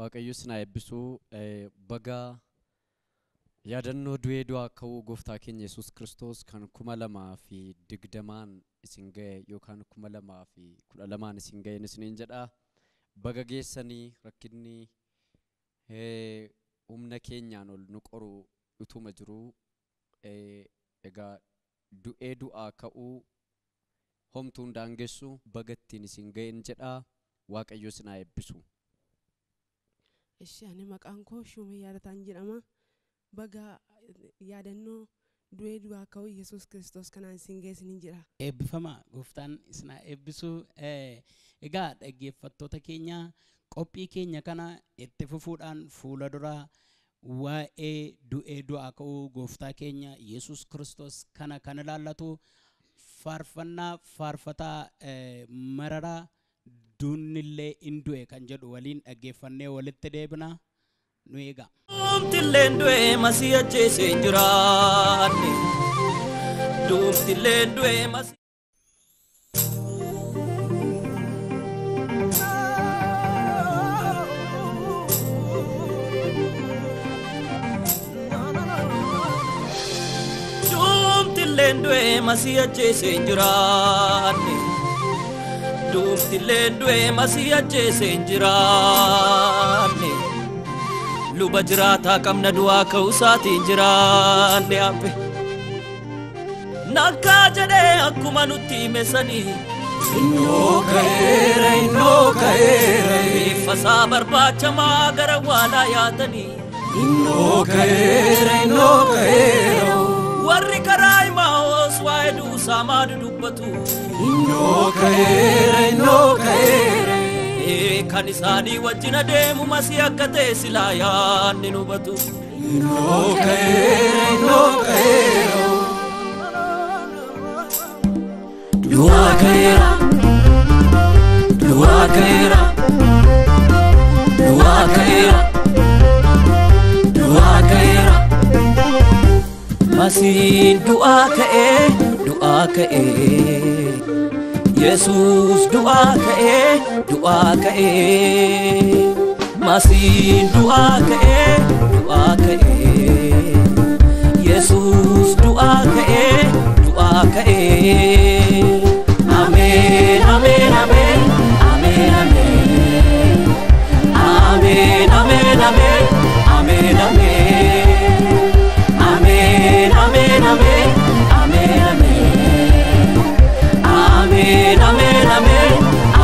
Waaqayyo isin haa eebbisu. Baga yaadannoo du'ee du'aa ka'uu gooftaa keenya Yesuus Kiristoos kan 2020 isin ga'e yookaan 2012 isin ga'een isiniin jedha. Baga geessanii rakkinni humna keenyaan ol nu qoru utuma jiruu egaa du'ee du'aa ka'uu homtuun daangessu baga ittiin isin ga'een jedha. Waaqayyo isin haa eebbisu. Ishi ani maqaan koo Shumee Yaadataan jedhama. Baga yaadannoo du'ee du'aa ka'uu Yesuus Kiristoos kanaan isin ga'e isiniin jedha. Eebbifama gooftaan isin haa eebbisu. Egaa dhaggeeffattoota keenya qophii keenya kana itti fufuudhaan fuula duraa waa'ee du'ee du'aa ka'uu gooftaa keenya Yesuus Kiristoos kana kan ilaallatu faarfannaa faarfataa Mararaa dunnillee in du'e kan jedhu waliin dhaggeeffannee walitti deebina nu eega. Duumtilleen du'e masii ajjeesee hin jiraanne. Duumtilleen du'e masii. Duumtilleen du'e masii ajjeesee hin jiraanne. Duumtilleen du'e masii ajjeesee hin jiraanne. Luba jiraataa qabna du'aa ka'uu isaatiin jiraanne hafe. Nakkaa jedhee akkuma nutti hime sanii. Innoo ka'eera, innoo ka'eera. Reeffa isaa barbaachamaa gara awwaalaa yaatanii. Innoo ka'eera, innoo ka'eera. Warri karaa Imaa'oos waa'ee duusaa maa dudubbatu. Innoo ka'eera, innoo ka'eera. Kan isaanii wajjin adeemu masii akka ta'e silaa yaadni nu hubatu. Innoo ka'eera, innoo ka'eera. Du'aa ka'eera, du'aa ka'eera, du'aa ka'eera, du'aa ka'eera. Masiin du'aa ka'ee, du'aa ka'ee. Yesuus du'aa ka'ee, du'aa ka'ee. Masiin du'aa ka'ee, du'aa ka'ee. Yesuus du'aa ka'ee, du'aa ka'ee. Ameen, ameen, ameen, ameen, ameen. Ameen, ameen, ameen, ameen, ameen. Ameen, ameen, ameen, ameen, ameen. Ameen, ameen, ameen,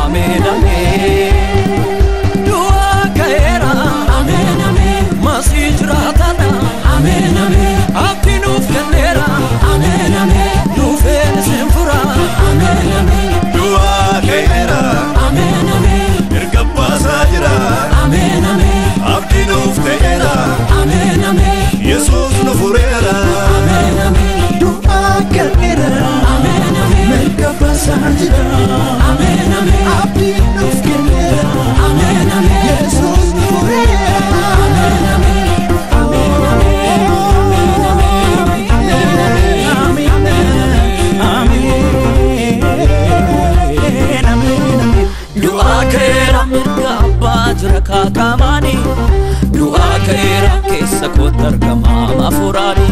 ameen, ameen. Du'aa ka'eera, ameen, ameen. Masii jiraataadha, ameen, ameen. Abdii nuuf kenneera, ameen, ameen. Nuufeen isin fura, ameen, ameen. Du'aa ka'eera, ameen, ameen. Erga baasaa jira, ameen, ameen. Abdii nuuf ta'eera, ameen, ameen. Yesuus nu fureera, ameen, ameen. Du'aa ka'eera, ameen, ameen. Mirga baasaa jira, ameen, ameen. Abdii nuuf kenneera, ameen, ameen. Yesuus nu fureera, ameen, ameen. Ameen, ameen. Ameen, ameen. Ameen, ameen. Du'aa ka'eera mirga abbaa jira kaakaamaani. Du'aa ka'eera keessa kootti argamaa hafuuraani.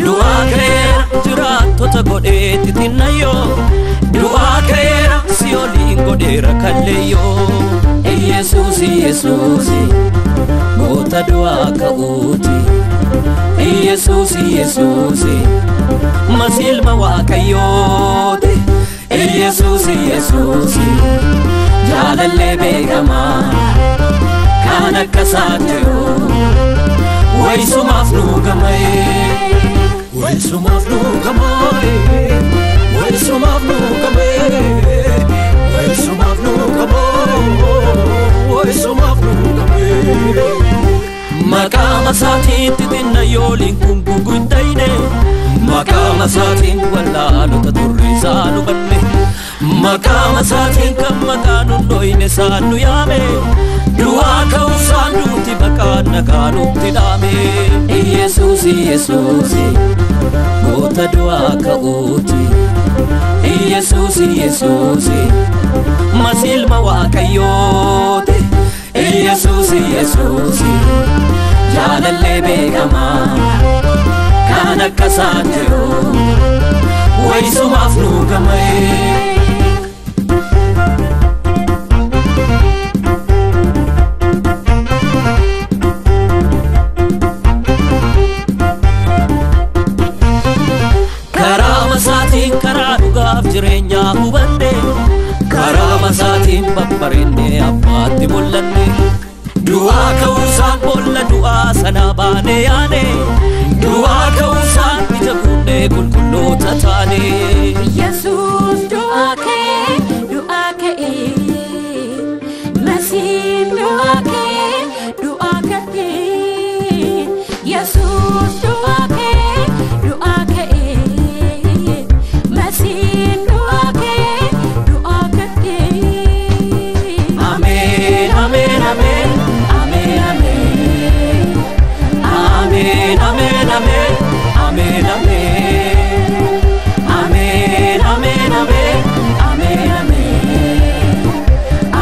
Du'aa ka'eera jiraattota godhee xixinnayyoo. Du'aa ka'eera si'ooliin godheera kalleeyyoo. Iyesuus, Iyesuus goota du'aa ka'uuti. Iyesuus, Iyesuus masii ilma Waaqayyooti. Iyesuus, Iyesuus jaalallee beekamaa kan akka isaan jiru wayisumaaf nu gama'e. Wayisumaaf nu gama'e. Wayisumaaf nu gama'e. Wayisumaaf nu gama'e. Wayisumaaf nu gama'e. Maqaa isaatiin xixinna yooliin kun gugudayne. Maqaa isaatiin wallaalota turre isaa nu banne. Maqaa isaatiin kan maqaa nu dhoyne isaan nu yaame. Du'aa ka'uu isaan nuti maqaan nagaa nutti dhaame. Iyesuus, Iyesuus goota du'aa ka'uuti. Iyesuus, Iyesuus masii ilma Waaqayyooti. Yesuus Yesuus jaalallee beekamaa kan akka isaan jiru wayisumaaf nu gama'ee. Karaa masaatiin karaa dhugaaf jireenyaa hubanne karaa masaatiin babbareenne abbaatti mul'anne du'aa ka'uusaan boolla du'aa sanaa baanee yaane du'aa ka'uusaan ija guunnee qulqulloota taane. Yesuus du'aa ka'e du'aa ka'e Masiin du'aa ka'e du'aa ka'e Yesuus du'aa ka'e du'aa ka'e Masiin du'aa ka'e du'aa ka'e. Ameen ameen ameen ameen ameen ameen ameen ameen ameen ameen ameen ameen ameen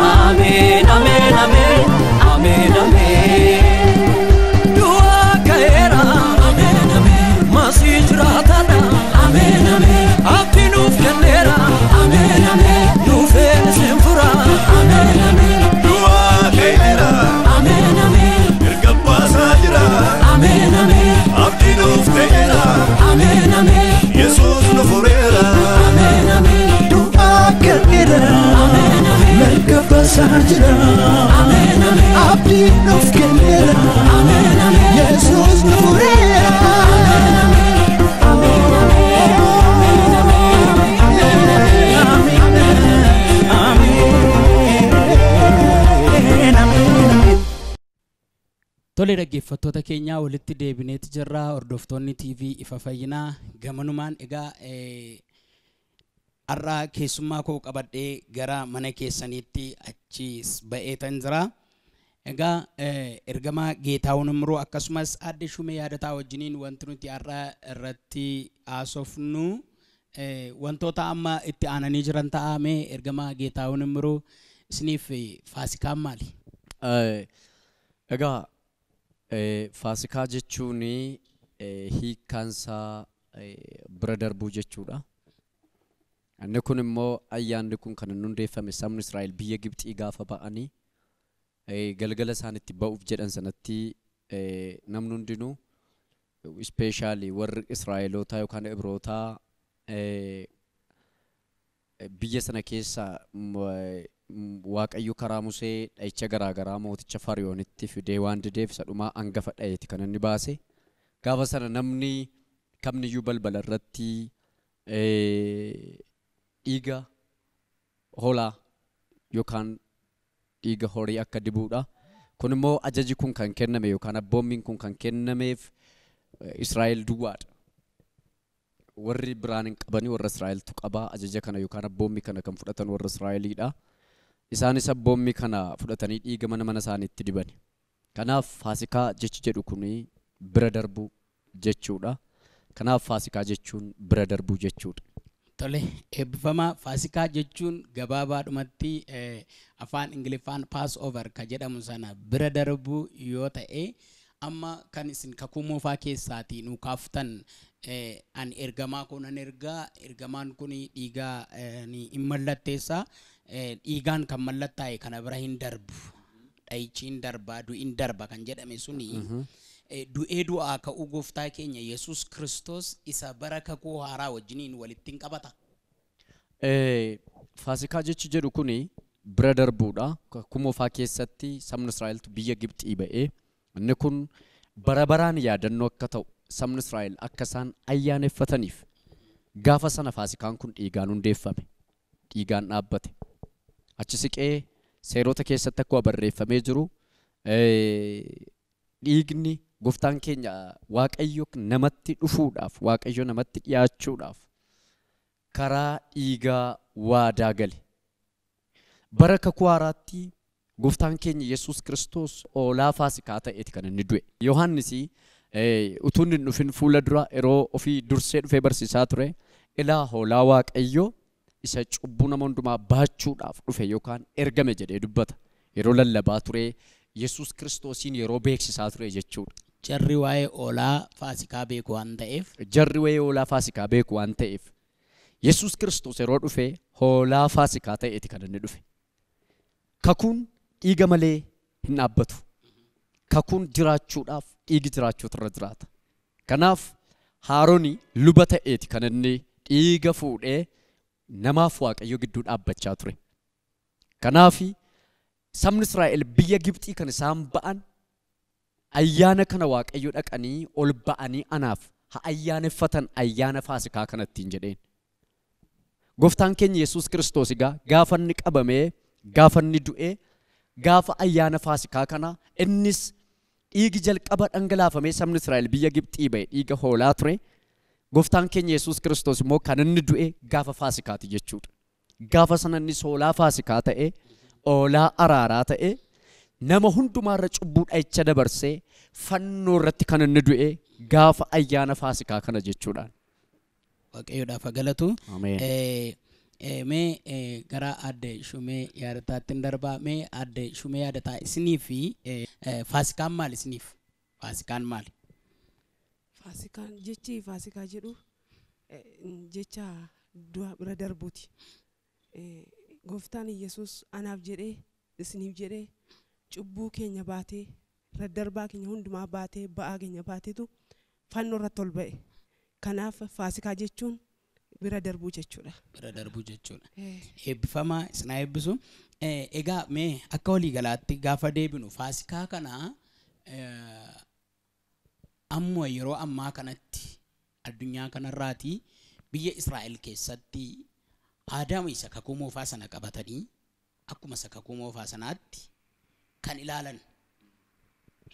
ameen ameen ameen ameen ameen du'aa ka'eera ameen ameen masii jiraataadha ameen ameen abdii nuuf kenneera ameen ameen nuufee isin fura ameen ameen Du'aa ka'eera. ameen ameen Erga baasaa jira. ameen ameen Abdii nuuf ta'eera. ameen ameen Yesuus nu fureera. ameen ameen Du'aa ka'eera. Mirga baasaa jira. ameen ameen Abdii nuuf kenneera. ameen ameen Yesuus nu fureera. Tole dhaggeeffattoota keenyaa walitti deebineeti jirra. Hordoftoonni TV Ifa Fayyinaa gamanumaan egaa har'a keessummaa koo qabadhee gara mana keessaniitti achiis ba'eetan jira. Egaa ergamaa Geetahuun Imruu akkasumas aadde Shumee Yaadataa wajjiniin wanti nuti har'a irratti haasofnu wantoota amma itti aananii jiran ta'a. Mee ergamaa Geetahuun Imruu isiniif faasikaan maali? Egaa faasikaa jechuun hiikkaansaa bira darbuu jechuudha. Inni kun immoo ayyaanni kun kan inni hundeeffame sabni Israa'el biyya Gibxii gaafa ba'anii galgala isaan itti ba'uuf jedhan sanatti namni hundinuu ispeeshaalii warri Israa'elootaa yookaan Ibrootaa biyya sana keessa Waaqayyo karaa Musee dha'icha garaagaraa mooticha Fariyoonitti fidee waan dideef isa dhumaa hangafa dha'eeti kan inni baase. Gaafa sana namni kamniyyuu balbala irratti dhiiga hoolaa yookaan dhiiga horii akka dibuudha. Kun immoo ajaji kun kan kenname yookaan abboommiin kun kan kennameef Israa'el duwwaadha. Warri biraan hin qabani warra Israa'eltu qaba. Ajaja kana yookaan abboommii kana kan fudhatan warra Israa'eliidha. Isaanis abboommii kana fudhatanii dhiiga mana mana isaaniitti dibani. Kanaaf faasikaa jechi jedhu kun bira darbuu jechuudha. Kanaaf faasikaa jechuun bira darbuu jechuudha. Tole eebbifamaa faasikaa jechuun gabaabaadhumatti afaan Ingiliffaan pass over ka jedhamu sana bira darbuu yoo ta'e amma kan isin kakuu moofaa keessaatii nu kaaftan ani ergamaa koo nan ergaa ergamaan kun dhiigaa ni hin mallatteessa dhiigaan kan mallattaa'e kana bira hin darbu dha'ichi hin darbaa du'i hin darba kan jedhame suni du'ee du'aa ka'uu gooftaa keenya Yesuus Kiristoos isa bara kakuu haaraa wajjiniin walitti hin qabata. Faasikaa jechi jedhu kuni bira darbuudha. Kakuu moofaa keessatti sabni Israa'eltu biyya Gibxii ba'ee inni kun bara baraan yaadannoo akka ta'u sabni Israa'el akka isaan ayyaaneffataniif gaafa sana faasikaan kun dhiigaan hundeeffame, dhiigaan dhaabbate. Achi siqee seerota keessatti akkuma barreeffamee jiru dhiigni gooftaan keenya Waaqayyo namatti dhufuudhaaf, Waaqayyo namatti dhiyaachuudhaaf karaa dhiigaa waadaa gale. Bara kakuu haaraatti gooftaan keenya Yesuus Kiristoos hoolaa faasikaa ta'eeti kan inni du'e. Yohaannis utuu inni hin dhufin fuula dura yeroo ofii dursee dhufee barsiisaa ture ilaa hoolaa Waaqayyoo isa cubbuu nama hundumaa baachuudhaaf dhufe yookaan ergame jedhee dubbata. Yeroo lallabaa ture Yesuus Kiristoosiin yeroo beeksisaa ture jechuudha. Jarri waa'ee hoolaa Faasikaa beeku waan ta'eef. Jarri waa'ee hoolaa Faasikaa beeku waan ta'eef Yesuus Kiristoos yeroo dhufe hoolaa Faasikaa ta'eeti kan inni dhufe. Kakuun dhiiga malee hin dhaabbatu. Kakuun jiraachuudhaaf dhiigi jiraachuutu irra jiraata. Kanaaf Harooni luba ta'eeti kan inni dhiiga fuudhee namaaf Waaqayyo gidduu dhaabbachaa ture. Kanaaf sabni Israa'el biyya Gibxii kan isaan ba'an ayyaana kana Waaqayyo dhaqanii ol ba'anii anaaf haa ayyaaneffatan ayyaana Faasikaa kanattiin jedheen. Gooftaan keenya Yesuus Kiristoos egaa gaafa inni qabamee gaafa inni du'ee gaafa ayyaana Faasikaa kana innis dhiigi jalqaba dhangalaafamee sabni Israa'el biyya Gibxii ba'e dhiiga hoolaa ture. Gooftaan keenya Yesuus Kiristoos immoo kan inni du'e gaafa Faasikaati jechuudha. Gaafa sana innis hoolaa Faasikaa ta'e, hoolaa araaraa ta'e, nama hundumaarra cubbuu dha'icha dabarsee fannoo irratti kan inni du'e gaafa ayyaana Faasikaa kana jechuudhaan. Waaqayyoodhaaf galatu. Ameen. Mee gara Aadde Shumee Yaadataatti darbaa. Mee Aadde Shumee Yaadataa isinii fi Faasikaan maali isiniif? Faasikaan maali? Faasikaan jechi Faasikaa jedhu jecha du'a bira darbuuti. Gooftaan Yesuus anaaf jedhee isiniif jedhee cubbuu keenya baatee daddarbaa keenya hundumaa baatee ba'aa keenya baateetu fannoo irratti ol ba'e. Kanaaf Faasikaa jechuun bira darbuu jechuudha. Bira darbuu jechuudha. Eebbifamaa isin haa eebbisu. Egaa mee akka walii galaatti gaafa deebinu Faasikaa kana amma yeroo ammaa kanatti addunyaa kanarraati biyya Israa'el keessatti aadaama isa kakuu moofaa sana qabatanii akkuma isa kakuu moofaa sanaatti kan ilaalan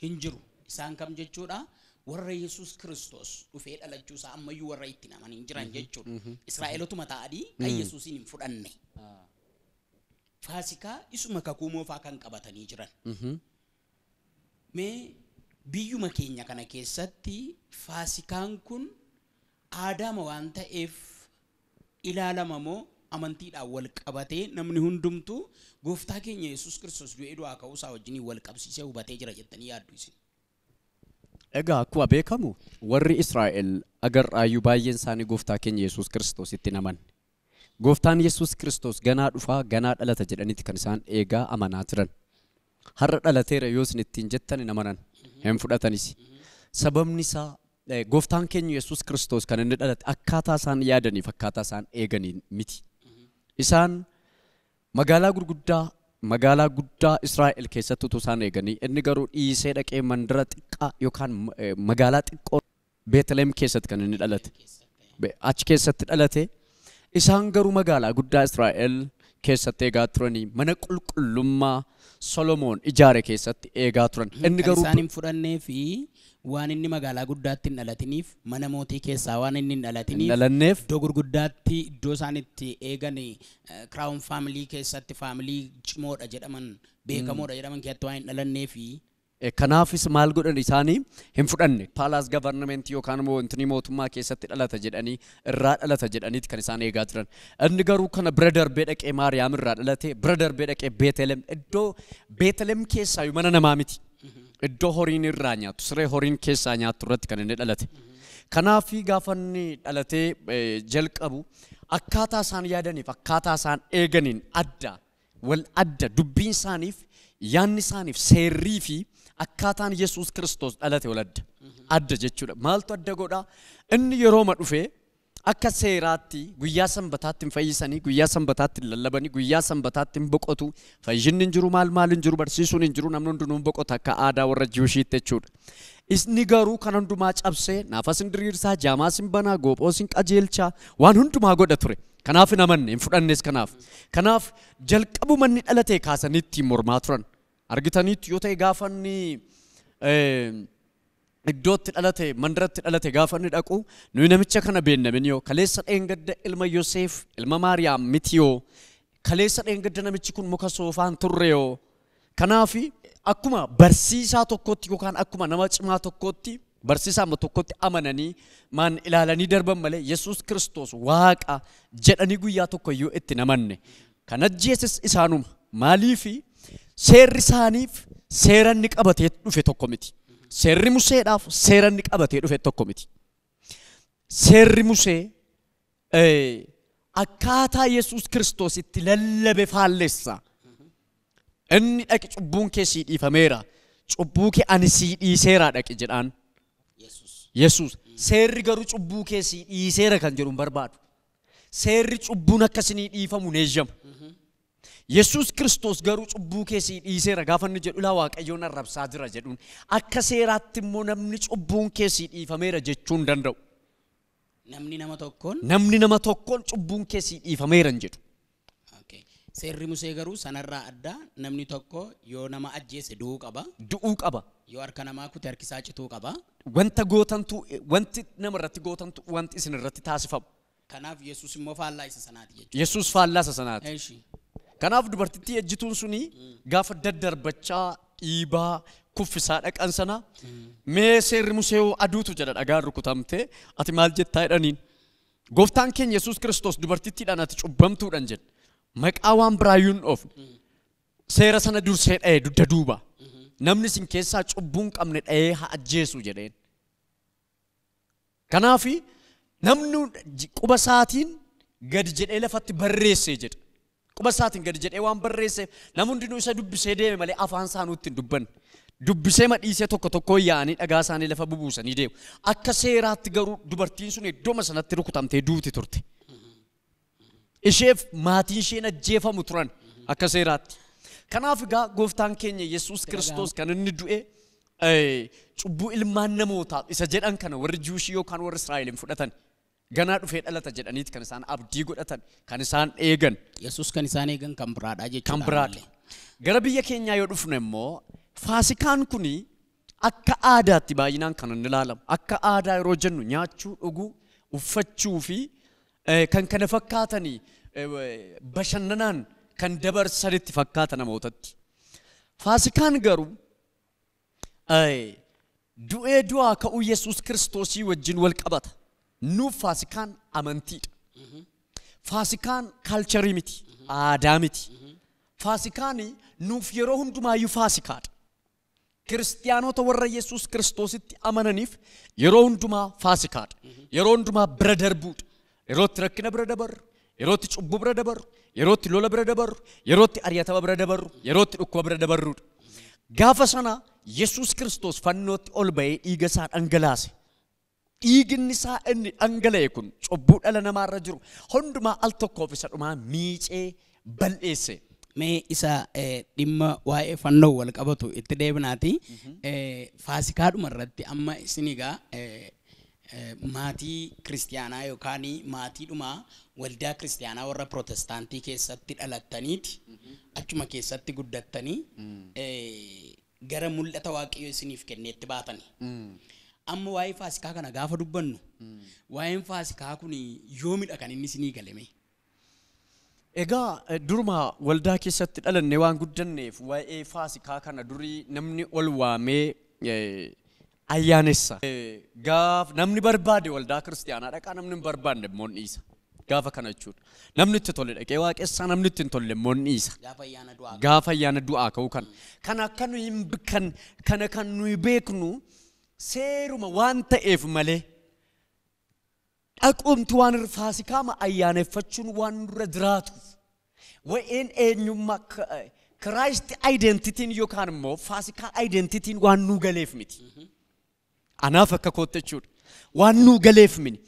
hin jiru. Isaan kam jechuudha? Warra Yesuus Kiristoos dhufee dhalachuu isaa ammayyuu warra ittiin amanin jiran jechuudha. Israa'elotuma ta'anii kan Yesuusiin hin fudhanne. Faasikaa isuma kakuu moofaa kan qabatanii jiran. Mee biyyuma keenya kana keessatti Faasikaan kun aadaama waan ta'eef ilaalama moo amantiidhaan wal qabatee namni hundumtuu gooftaa keenya Yesuus Kiristoos du'ee du'aa ka'uusaa wajjiniin wal qabsiisee hubatee jira jettanii yaaddu isin? Egaa akkuma beekamu warri Israa'el agarraayyuu baay'een isaanii gooftaa keenya Yesuus Kiristoositti hin amanne. Gooftaan Yesuus Kiristoos ganaa dhufaa ganaa dhalata jedhaniiti kan isaan eegaa amanaa turan. Har'a dhalateera yoo isin ittiin jettan hin amanan, hin fudhatanis. Sababni isaa gooftaan keenya Yesuus Kiristoos kan inni dhalate akkaataa isaan yaadaniif akkaataa isaan eeganiin miti. Isaan magaalaa gurguddaa magaalaa guddaa Israa'el keessatti utuu isaan eeganii inni garuu dhiisee dhaqee mandara xiqqaa yookaan magaalaa xiqqoo Beetlehem keessatti kan inni dhalate. Achi keessatti dhalate. Isaan garuu magaalaa guddaa Israa'el keessatti eegaa turanii mana qulqullummaa Solomoon ijaare keessatti eegaa turan. Inni Kan garuu isaan hin fudhannee fi waan inni magaalaa guddaatti hin dhalatiniif mana mootii keessaa waan inni hin dhalatiniif hin dhalanneef iddoo gurguddaatti iddoo isaan itti eegan crown family keessatti family cimoodha jedhaman beekamoodha jedhaman keessatti waan hin dhalannee fi Kanaafis maal godhan isaanii hin fudhanne. Palace government yookaan immoo wanti mootummaa keessatti dhalata jedhanii irraa dhalata jedhaniiti kan isaan eegaa turan. Inni garuu kana bira darbee dhaqee Maariyaam irraa dhalate, bira darbee dhaqee Beetlehem, iddoo Beetlehem keessaa mana namaa miti. Iddoo horiin irraa nyaatu, siree horiin keessaa nyaattu irratti kan inni dhalate. Kanaaf gaafa inni dhalatee jalqabu akkaataa isaan yaadaniif akkaataa isaan eeganiin adda wal adda dubbiin isaaniif yaanni isaaniif seerrii fi akkaataan Yesuus Kiristoos dhalate wal adda. Adda jechuudha. Maaltu adda godhaa? Inni yerooma dhufee akka seeraatti guyyaa sanbataatti hin fayyisanii, guyyaa sanbataatti hin lallabanii, guyyaa sanbataatti hin boqotu, fayyinni hin jiru, maal maal hin jiru, barsiisuun hin jiru, namni hundinuu hin boqota akka aadaa warra Jiwishiitti jechuudha. Inni garuu kan hundumaa cabsee naafas hin diriirsaa, jaamaas hin banaa, goophoos hin qajeelchaa, waan hundumaa godha ture. Kanaaf hin amanne, hin fudhannes kanaaf. Kanaaf jalqabuma inni dhalatee kaasanii ittiin mormaa turan. Argitaniitu yoo ta'e gaafa inni iddootti dhalate, mandaratti dhalate gaafa inni dhaqu nuyi namicha kana beekna yoo kaleessa dheengadda ilma Yoseef ilma Maariyaam miti yoo kaleessa dheengadda namichi kun muka soofaan turre yoo. Kanaaf akkuma barsiisaa tokkotti yookaan akkuma nama cimaa tokkotti barsiisaa tokkotti amananii maan ilaalanii darban malee Yesuus Kiristoos Waaqa jedhanii guyyaa tokko iyyuu itti hin amanne. Kan ajjeeses isaanuma. Maaliifi seerri isaaniif seera inni qabatee dhufe tokko miti. Seerri Museedhaaf seera inni qabatee dhufe tokko miti. Seerri Musee akkaataa Yesuus Kiristoos itti lallabe faallessa. Inni dhaqi cubbuun kee sii dhiifameera. Cubbuu kee ani sii dhiiseera dhaqi jedhaan. Yesuus. Seerri garuu cubbuu kee sii dhiiseera kan jedhu hin barbaadu. Seerri cubbuun akka isinii dhiifamu hin eeyyamu. Yesuus Kiristoos garuu cubbuu kee sii dhiiseera gaafa inni jedhu laa Waaqayyoon arrabsaa jira jedhuun. Akka seeraatti immoo namni cubbuun kee sii dhiifameera jechuu hin danda'u. Namni nama tokkoon? Namni nama tokkoon cubbuun kee sii dhiifameera hin jedhu. Seerri Musee garuu sanarraa adda namni tokko yoo nama ajjeese du'uu qaba. Du'uu qaba. Yoo harka namaa kute harkisaa cituu qaba. Wanta gootantu, wanti nama irratti gootantu, wanti isin irratti taasifamu. Kanaaf Yesuus immoo faallaa isa sanaati jechuudha. Yesuus faallaa isa sanaati. Eeshi. Kanaaf dubartittii ejjituun suni gaafa daddarbachaa dhiibaa kuffisaa dhaqan sana mee seerri Musee aduutu jedha dhagaan rukutamte ati maal jettaa jedhaniin. Gooftaan keenya Yesuus Kiristoos dubartittiidhaan ati cubbamtuudhaan jedhe. Maqaa waan biraayyuu hin dhoofne. Seera sana dursee dha'ee dugda duuba. Namni isin keessaa cubbuu hin qabne dha'ee haa ajjeesu jedheen. Kanaafi namni quba isaatiin gadi jedhee lafatti barreessee jedha. Quba isaatiin gadi jedhee waan barreesseef namni hundinuu isa dubbisee deeme malee afaan isaa nutti hin dubbanne. Dubbisee madhiisee tokko tokko yaa'anii dhagaa isaanii lafa bubuusanii deemu. Akka seeraatti garuu dubartiin sun iddooma sanatti rukutamtee duuti turte. Isheef maatiin isheen ajjeefamu turan akka seeraatti. Kanaaf egaa gooftaan keenya Yesuus Kiristoos kan inni du'e cubbuu ilmaan namootaaf isa jedhan kana warri Juushii yookaan warri Israa'el hin fudhatan. Ganaa dhufee dhalata jedhaniiti kan isaan abdii godhatan, kan isaan eegan. Yesuus kan isaan eegan kan biraadha jechuudha. Kan biraadha. Gara biyya keenyaa yoo dhufne immoo Faasikaan kuni akka aadaatti baay'inaan kan inni ilaalamu. Akka aadaa yeroo jennu nyaachuu, dhuguu, uffachuu fi kan kana fakkaatanii bashannanaan kan dabarsanitti fakkaata namootatti. Faasikaan garuu du'ee du'aa ka'uu Yesuus Kiristoosii wajjin wal qabata. Nuuf faasikaan amantiidha. Faasikaan kaalcharii miti, aadaa miti. Faasikaan nuuf yeroo hundumaayyuu faasikaadha. Kiristiyaanota warra Yesuus Kiristoositti amananiif yeroo hundumaa faasikaadha. Yeroo hundumaa bira darbuudha. Yerootti rakkina bira dabarru, yerootti cubbuu bira dabarru, yerootti lola bira dabarru, yerootti ari'atama bira dabarru, yerootti dhukkuba bira dabarruudha. Gaafa sana Yesuus Kiristoos fannootti ol ba'ee dhiiga isaa dhangalaase. Dhiigni isaa inni dhangala'e kun cubbuu dhala namaarra jiru hundumaa al tokkoof isa dhumaa miicee bal'eesse. Mee isa dhimma waa'ee fannoo wal qabatu itti deebinaati. Faasikaadhuma irratti amma isin egaa maatii kiristiyaanaa yookaan maatiidhuma waldaa kiristiyaanaa warra pirootestaantii keessatti dhalattaniiti achuma keessatti guddattanii gara mul'ata Waaqayyoo isiniif kenneetti baatani. Amma waa'ee faasikaa kana gaafa dubbannu waa'een faasikaa kun yoomidha kan inni isinii galame? Egaa duruma waldaa keessatti dhalanne waan guddanneef waa'ee faasikaa kana durii namni ol waamee ayyaanessa. Gaaf namni barbaade waldaa kiristiyaanaa dhaqaa, namni hin barbaanne immoo dhiisa. Gaafa kana jechuudha. Namni itti tole dhaqee waaqessaa, namni itti hin tolle immoo dhiisa. Gaafa ayyaana du'aa ka'uu kana. Kana akka nuyi kana kan nuyi beeknu seeruma waan ta'eef malee dhaqumti waan faasikaama ayyaaneffachuun waan nurra jiraatuuf wa'een eenyummaa Christ identitiin yookaan immoo faasikaa identitiin waan nu galeef miti. Anaaf akka kootti jechuudha. Waan nu galeef miti.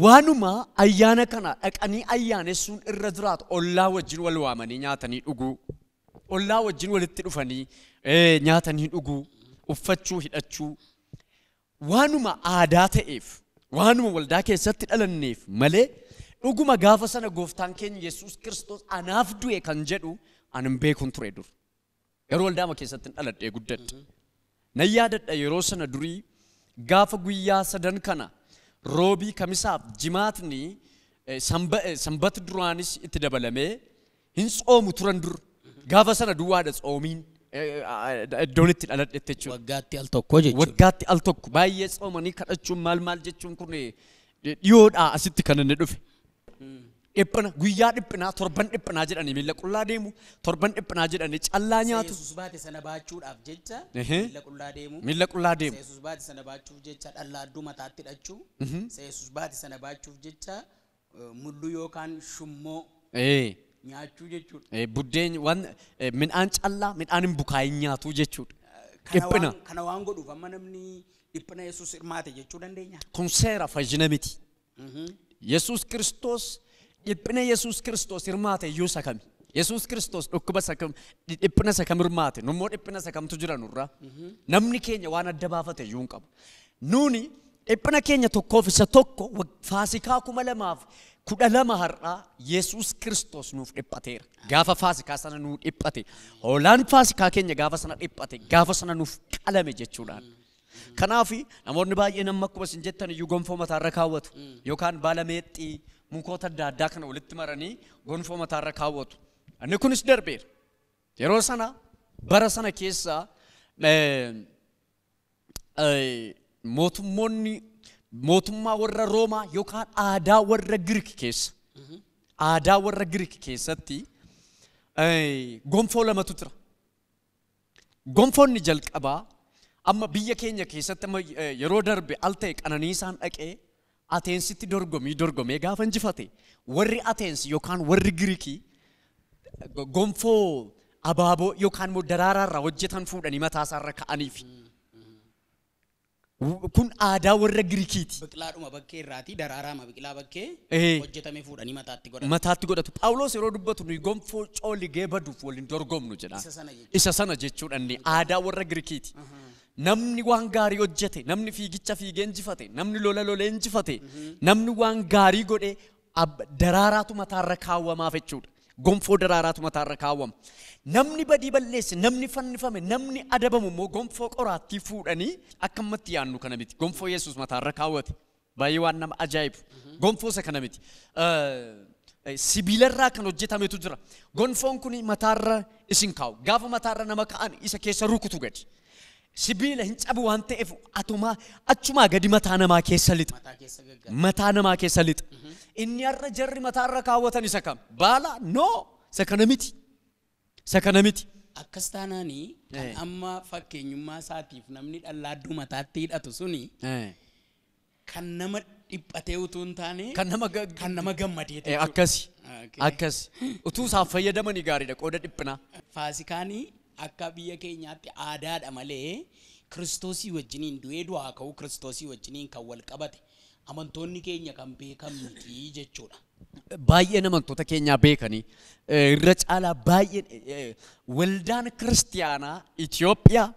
Waanuma ayyaana kana dhaqanii ayyaanessuun irra jiraatu ollaa wajjin wal waamanii nyaatanii dhuguu, ollaa wajjin walitti dhufanii nyaatanii dhuguu, uffachuu, hidhachuu waanuma aadaa ta'eef, waanuma waldaa keessatti dhalanneef malee dhuguma gaafa sana gooftaan keenya Yesuus Kiristoos anaaf du'e kan jedhu ani hin beekun ture dur. Garuu waldaama keessatti hin dhaladhee guddadhe. Nan yaadadha yeroo sana durii gaafa guyyaa sadan kana roobii kamisaaf jimaatni sanbata duraanis itti dabalamee hin tsoomu turan dur. Gaafa sana duwwaadha tsoomiin iddoon itti dhaladhetti jechuudha. Waggaatti al tokko jechuudha. Waggaatti al tokko baay'ee tsoomanii kadhachuun maal maal jechuun kun dhiyoodhaa asitti kan inni dhufe. Dhiphina guyyaa dhiphinaa torban dhiphinaa jedhanii miilla qullaa deemu torban dhiphinaa jedhanii callaa nyaatu. Yesuus baate sana baachuudhaaf jecha miilla qullaa deemu. Miilla qullaa deemu. Yesuus baate sana baachuuf jecha dhallaadduu mataatti hidhachuu. Yesuus baate sana baachuuf jecha mulluu yookaan shummoo nyaachuu jechuudha. Buddeen waan midhaan callaa midhaan hin bukaayin nyaatu jechuudha. Dhiphina. Kana waan godhuuf amma namni dhiphina Yesuus hirmaate jechuu dandeenya. Kun seera fayyina miti. Yesuus Kiristoos dhiphina Yesuus Kiristoos hirmaate iyyuu isa kami? Yesuus Kiristoos dhukkuba isa kam dhiphina isa kam hirmaate? Nummoo dhiphina isa kamtu jira nurra? Namni keenya waan adda baafate iyyuu hin qabu. Nuuni dhiphina keenya tokkoof isa tokko Faasikaa 2012 har'aa Yesuus Kiristoos nuuf dhiphateera. Gaafa Faasikaa sana nuu dhiphate. Hoolaan Faasikaa keenya gaafa sana dhiphate. Gaafa sana nuuf qalame jechuudhaan. Kanaaf namoonni baay'een amma akkuma isin jettan iyyuu gonfoo mataarra kaawwatu yookaan baala meexxii mukoota adda addaa kana walitti maranii gonfoo mataarra kaawwatu. Inni kunis darbeera. Yeroo sana bara sana keessa mootummoonni mootummaa warra Roomaa yookaan aadaa warra Giriik keessa aadaa warra Giriik keessatti gonfoo lamatu jira. Gonfoonni jalqabaa amma biyya keenya keessatti amma yeroo darbe al ta'e Qananiisaan dhaqee Ateensitti dorgomee gaafa injifate warri Ateensi yookaan warri Giriikii gonfoo abaaboo yookaan immoo daraaraarraa hojjetan fuudhanii mataasaarra ka'aniif. Kun aadaa warra Giriikiiti. Biqilaadhuma bakkee irraatii daraaraama biqilaa bakkee hojjetame fuudhanii mataatti godhatu. Mataatti godhatu. Phaawulos yeroo dubbatu nuyi gonfoo cooligee baduuf waliin dorgomnu jedha. Isa sana jechuudha inni aadaa warra Giriikiiti. Namni waan gaarii hojjete, namni fiigicha fiigee injifate, namni lola lolee injifate, namni waan gaarii godhe daraaraatu mataarra kaawwamaaf jechuudha. Gonfoo daraaraatu mataarra kaawwama. Namni badii balleesse, namni fannifame, namni adabamu immoo gonfoo qoraattii fuudhanii akka ammatti yaannu kana miti. Gonfoo Yesuus mataarra kaawwate. Baay'ee waan nama ajaa'ibu. Gonfoo isa kana miti. Sibiilarraa kan hojjetametu jira. Gonfoon kun mataarra isin kaa'u. Gaafa mataarra nama ka'an isa keessa rukutu gadi. Sibiila hin cabu waan ta'eef atumaa achumaa gadi mataa namaa keessa lixa. Mataa namaa keessa lixa. Inni har'a jarri mataarra kaawwatan isa kam? Baala? Noo! Isa kana miti. Isa kana miti. Akkas taanaanii kan amma fakkeenyummaa isaatiif namni dhallaadduu mataatti hidhatu suni kan nama dhiphatee utuu hin taane kan nama gammadee ta'e. Akkasi. Akkasi. Utuu isaaf fayyadamanii gaariidha qooda dhiphinaa. Faasikaanii akka biyya keenyaatti aadaadha malee Kiristoosii wajjiniin du'ee du'aa ka'uu Kiristoosii wajjiniin kan wal qabate amantoonni keenya kan beekan miti jechuudha. Baay'een amantoota keenyaa beekanii irra caalaa baay'een waldaan kiristiyaanaa Itoophiyaa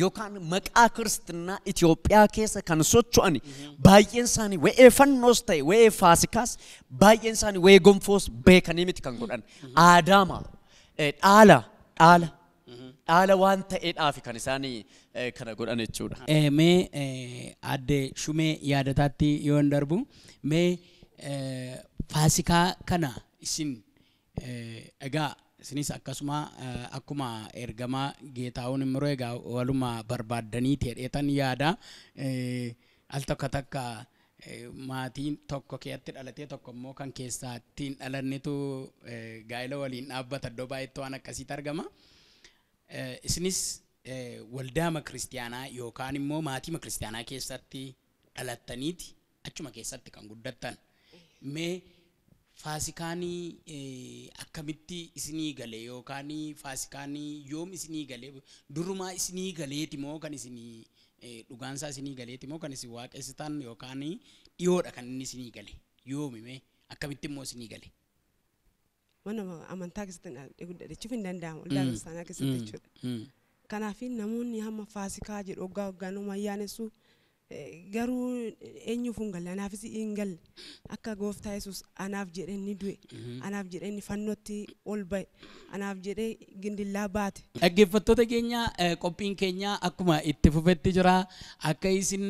yookaan maqaa kiristinnaa Itoophiyaa keessa kan socho'an baay'een isaanii wa'ee fannoos ta'e wa'ee faasikaas baay'een isaanii wa'ee gonfoos beekanii miti kan godhan. Aadaama dhaala dhaala dhaala waan ta'eedhaaf kan isaanii kana godhan jechuudha. Mee aadde Shumee yaadataatti yoon darbu mee Faasikaa kana isin egaa isinis akkasuma akkuma ergamaa Geetahuun immoo egaa waluma barbaaddanii ta'eetan yaada al tokko takka maatiin tokko keessatti dhalatee tokko immoo kan keessaa ittiin dhalannetu gaa'ela waliin dhaabbata iddoo baay'eetti waan akkasiitu argama. Isinis waldaama kiristiyaanaa yookaan immoo maatii kiristiyaanaa keessatti dhalattaniiti achuma keessatti kan guddattan. Mee faasikaanii akkamitti isinii gale yookaan faasikaanii yoom isinii gale durumaa isinii galeeti moo kan isinii dhugaansaa isinii galeeti moo kan isin waaqessitan yookaan dhiyoodha kan inni isinii gale yoomi mee akkamitti immoo isinii gale? Mana amantaa keessatti guddachuuf hin danda'amu waldaa kiristaanaa keessatti jechuudha. Kanaaf namoonni hamma faasikaa jedhu waggaa waggaan ayyaanessu garuu eenyuuf hin galle anaafis hin galle akka gooftaa Yesuus anaaf jedhee inni du'e anaaf jedhee inni fannootti ol ba'e anaaf jedhee gindillaa baate. Dhaggeeffattoota keenya qophiin keenya akkuma itti fufetti jira akka isin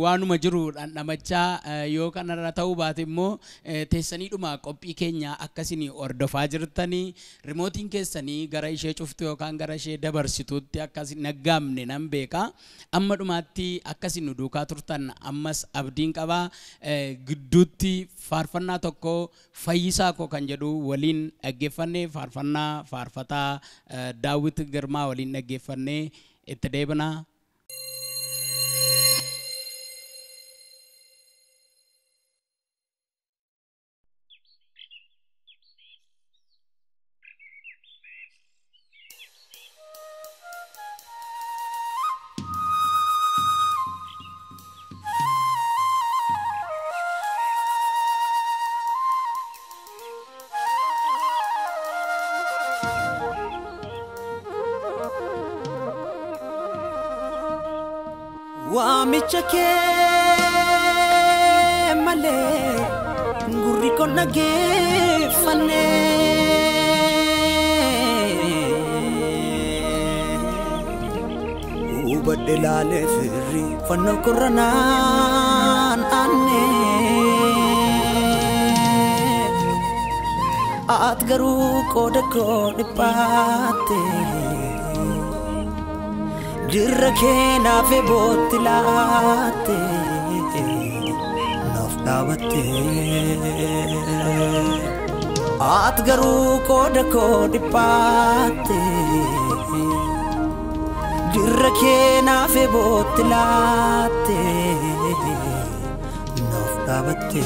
waanuma jiru dhandhamachaa yoo kanarra ta'uu baate immoo teessaniidhuma qophii keenya akka isin hordofaa jirtanii rimootiin keessanii gara ishee cuftu yookaan gara ishee dabarsituutti akka isin naggaamne nan beeka amma dhumaatti akka Akkasiin nu duukaa turtan ammas abdiin qaba. Gidduutti faarfannaa tokko fayyisaa koo kan jedhu waliin dhaggeeffanne, faarfannaa faarfataa Daawit Girmaa waliin dhaggeeffanne itti deebina. Waamicha kee malee gurri koo dhaggeeffanne. Hubadhe laalee firri fannoo korranaan aanne. Ati garuu qooda koo dhiphaatte. Dirra kee naaf bootti laatte naaf dhaabatte. Ati garuu qooda koo dhiphaatte. Dirra kee naaf bootti laatte naaf dhaabatte.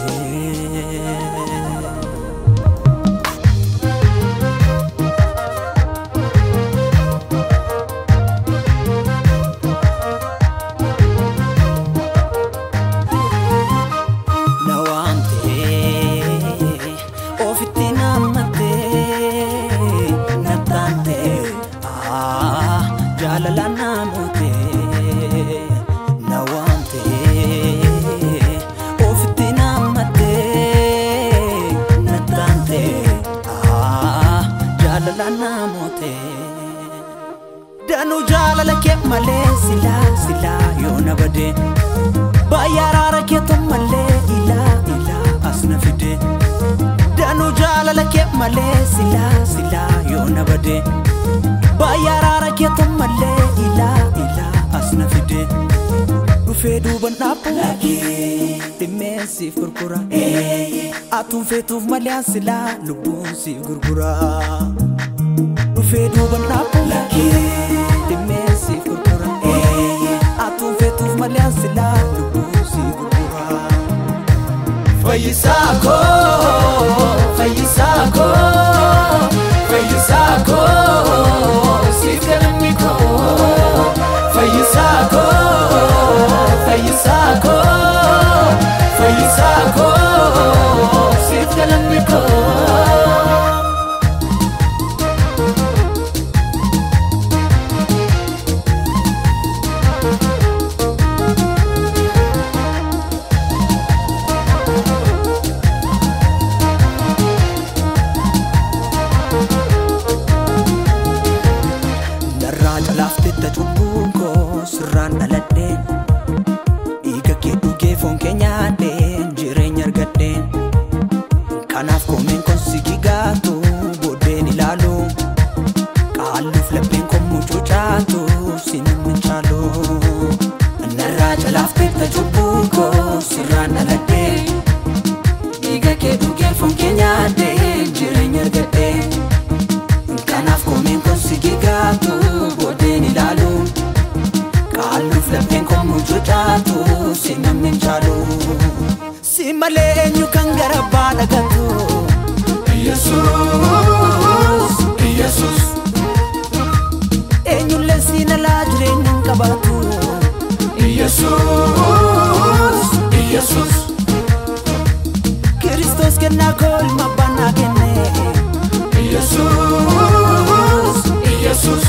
Danu jaalala kee malee silaa silaa yoo na bade baay'ee araara keetu malee ilaa ilaa as na fide. Danu jaalala kee malee silaa silaa yoo na bade baay'ee araara keetu malee ilaa ilaa as na fide. Dhufee duuban dhaabbu dhimmeen siif gurgura atuun feetuuf malee silaa lubbuun siif gurgura. Dhufee duuban dhaabbu dhimmeen siif gurgura atuun feetuuf malee silaa lubbuun siif gurgura. Fayyisaa koo fayyisaa koo fayyisaa koo siif galanni koo fayyisaa koo fayyisaa koo fayyisaa koo siif galanni koo. Sirraan dhaladhe dhiiga kee dhugee foon kee nyaadhe jireenya argadhe. Kanaaf koomeen kun si gigaatu booddeen ilaalu qaalluuf lapheen kun mucucaatu si namni caalu. Narraa calaaftetta cubbuu koo sirraan dhaladhe dhiiga kee dhugee foon kee nyaadhe jireenya argadhe. Kanaaf koomeen kun si gigaatu booddeen ilaalu. Qaalluuf lapheen kun mucucaatu si namni caalu. Si malee eenyu kan gara abbaa dhagatu? Yesuus, Yesuus. Eenyullee siin alaa jireenya hin qabaatu. Yesuus, Yesuus. Kiristoos kennaa koo ilma abbaan naa kenne. Yesuus, Yesuus.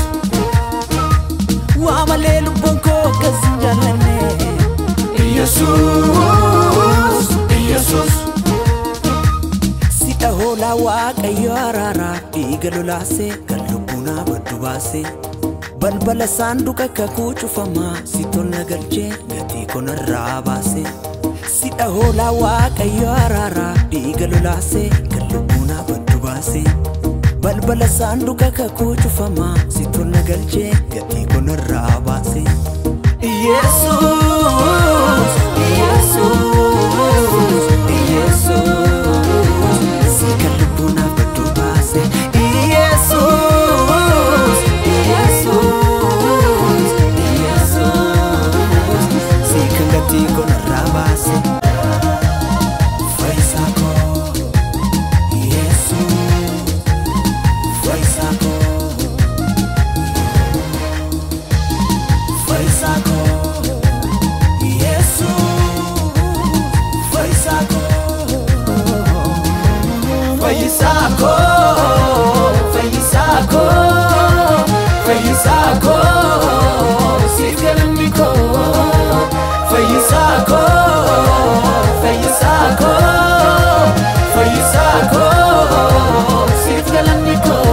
Waa malee lubbuun koo akkas hin jaallanne. Yesuus, Yesuus. Sidha hoolaa Waaqayyo araaraa dhiiga lolaasee kan lubbuu naa baddu baasee balbala saanduqa kakuu cufamaa si tolna galchee gatii konarraa baasee. Sidha hoolaa Waaqayyo araaraa dhiiga lolaasee kan lubbuu naa baddu baasee balbala saanduqa kakuu cufamaa si tolna galchee gatii konarraa baasee. Yesus, Yesus, Yesus, si kan lubbuu naaf badduu baase. Yesus, Yesus, Yesus, si kan gatii koo narraa baase. Fayyisaa koo, Yesus, fayyisaa koo, fayyisaa koo, Yesus, fayyisaa koo, fayyisaa koo, fayyisaa koo, fayyisaa koo, siif galanni koo, fayyisaa koo, fayyisaa koo, fayyisaa koo, siif galanni koo.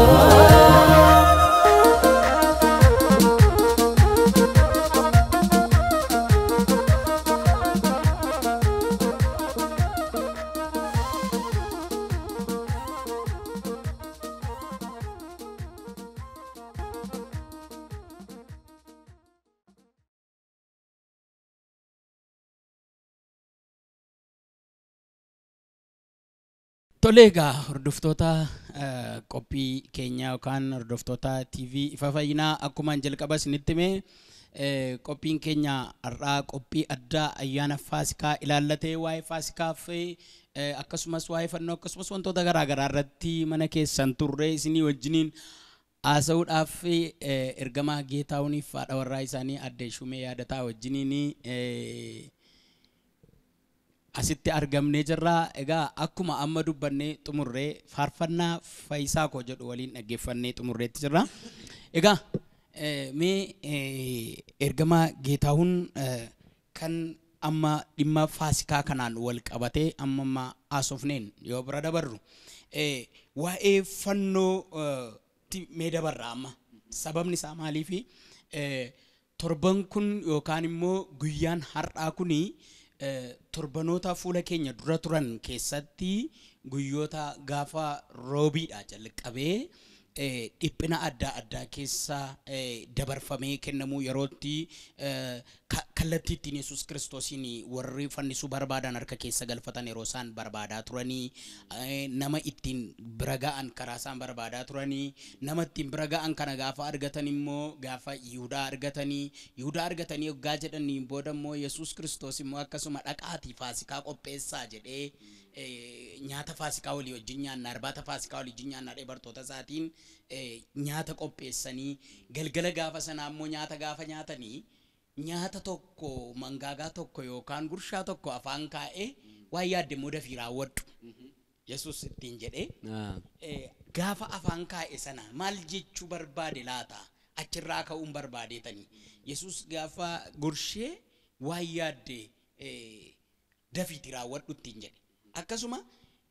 Tole egaa hordoftoota qophii keenyaa yookaan hordoftoota TV Ifa Fayyinaa, akkuma jalqaba isinitti hime, qophiin keenya har'aa qophii addaa ayyaana Faasikaa ilaallatee, waa'ee Faasikaa fi akkasumas waa'ee fannoo akkasumas wantoota garaa garaa irratti mana keessan turre isinii wajjiniin haasa'uudhaaf ergamaa Geetaahuniif haadha warraa isaanii Aadde Shumee Yaadataa wajjiniin asitti argamnee jirra. Egaa akkuma amma dubbannee xumurree faarfannaa Fayyisaa koo jedhu waliin dhaggeeffannee xumurreetti jirra. Egaa mee ergamaa Geetaahun, kan amma dhimma Faasikaa kanaan wal qabatee amma haasofneen yoo bira dabarru, waa'ee fannoo mee dabarra amma. Sababni isaa maaliifi, torban kun yookaan immoo guyyaan har'aa kuni torbanoota fuula keenya dura turan keessatti guyyoota gaafa roobiidha jalqabee dhiphina adda addaa keessa dabarfamee kennamuu yerootti kallattii ittiin Yesuus Kiristoosiin warri fannisuu barbaadan harka keessa galfatan yeroo isaan barbaadaa turanii, nama ittiin bira ga'an karaa isaan barbaadaa turanii, nama ittiin bira ga'an kana gaafa argatan immoo gaafa Yihudaa argatanii, Yihudaa argatanii yoggaa jedhanii booda immoo Yesuus Kiristoos immoo akkasuma dhaqaatii Faasikaa qopheessaa jedhee, nyaata Faasikaa walii wajjin nyaanna, irbaata Faasikaa walii wajjin nyaanna jedhee bartoota isaatiin nyaata qopheessanii, galgala gaafa sanaa immoo nyaata gaafa nyaatanii, nyaata tokko mangaagaa tokko yookaan gurshaa tokko afaan kaa'ee, waan yaadde immoo dafii raawwadhu Yesuus ittiin jedhee, gaafa afaan kaa'e sana maal jechuu barbaade laata? Achirraa ka'uun barbaadeetanii Yesuus gaafa gurshee waan yaadde dafiitii raawwadhu ittiin jedhe. Akkasuma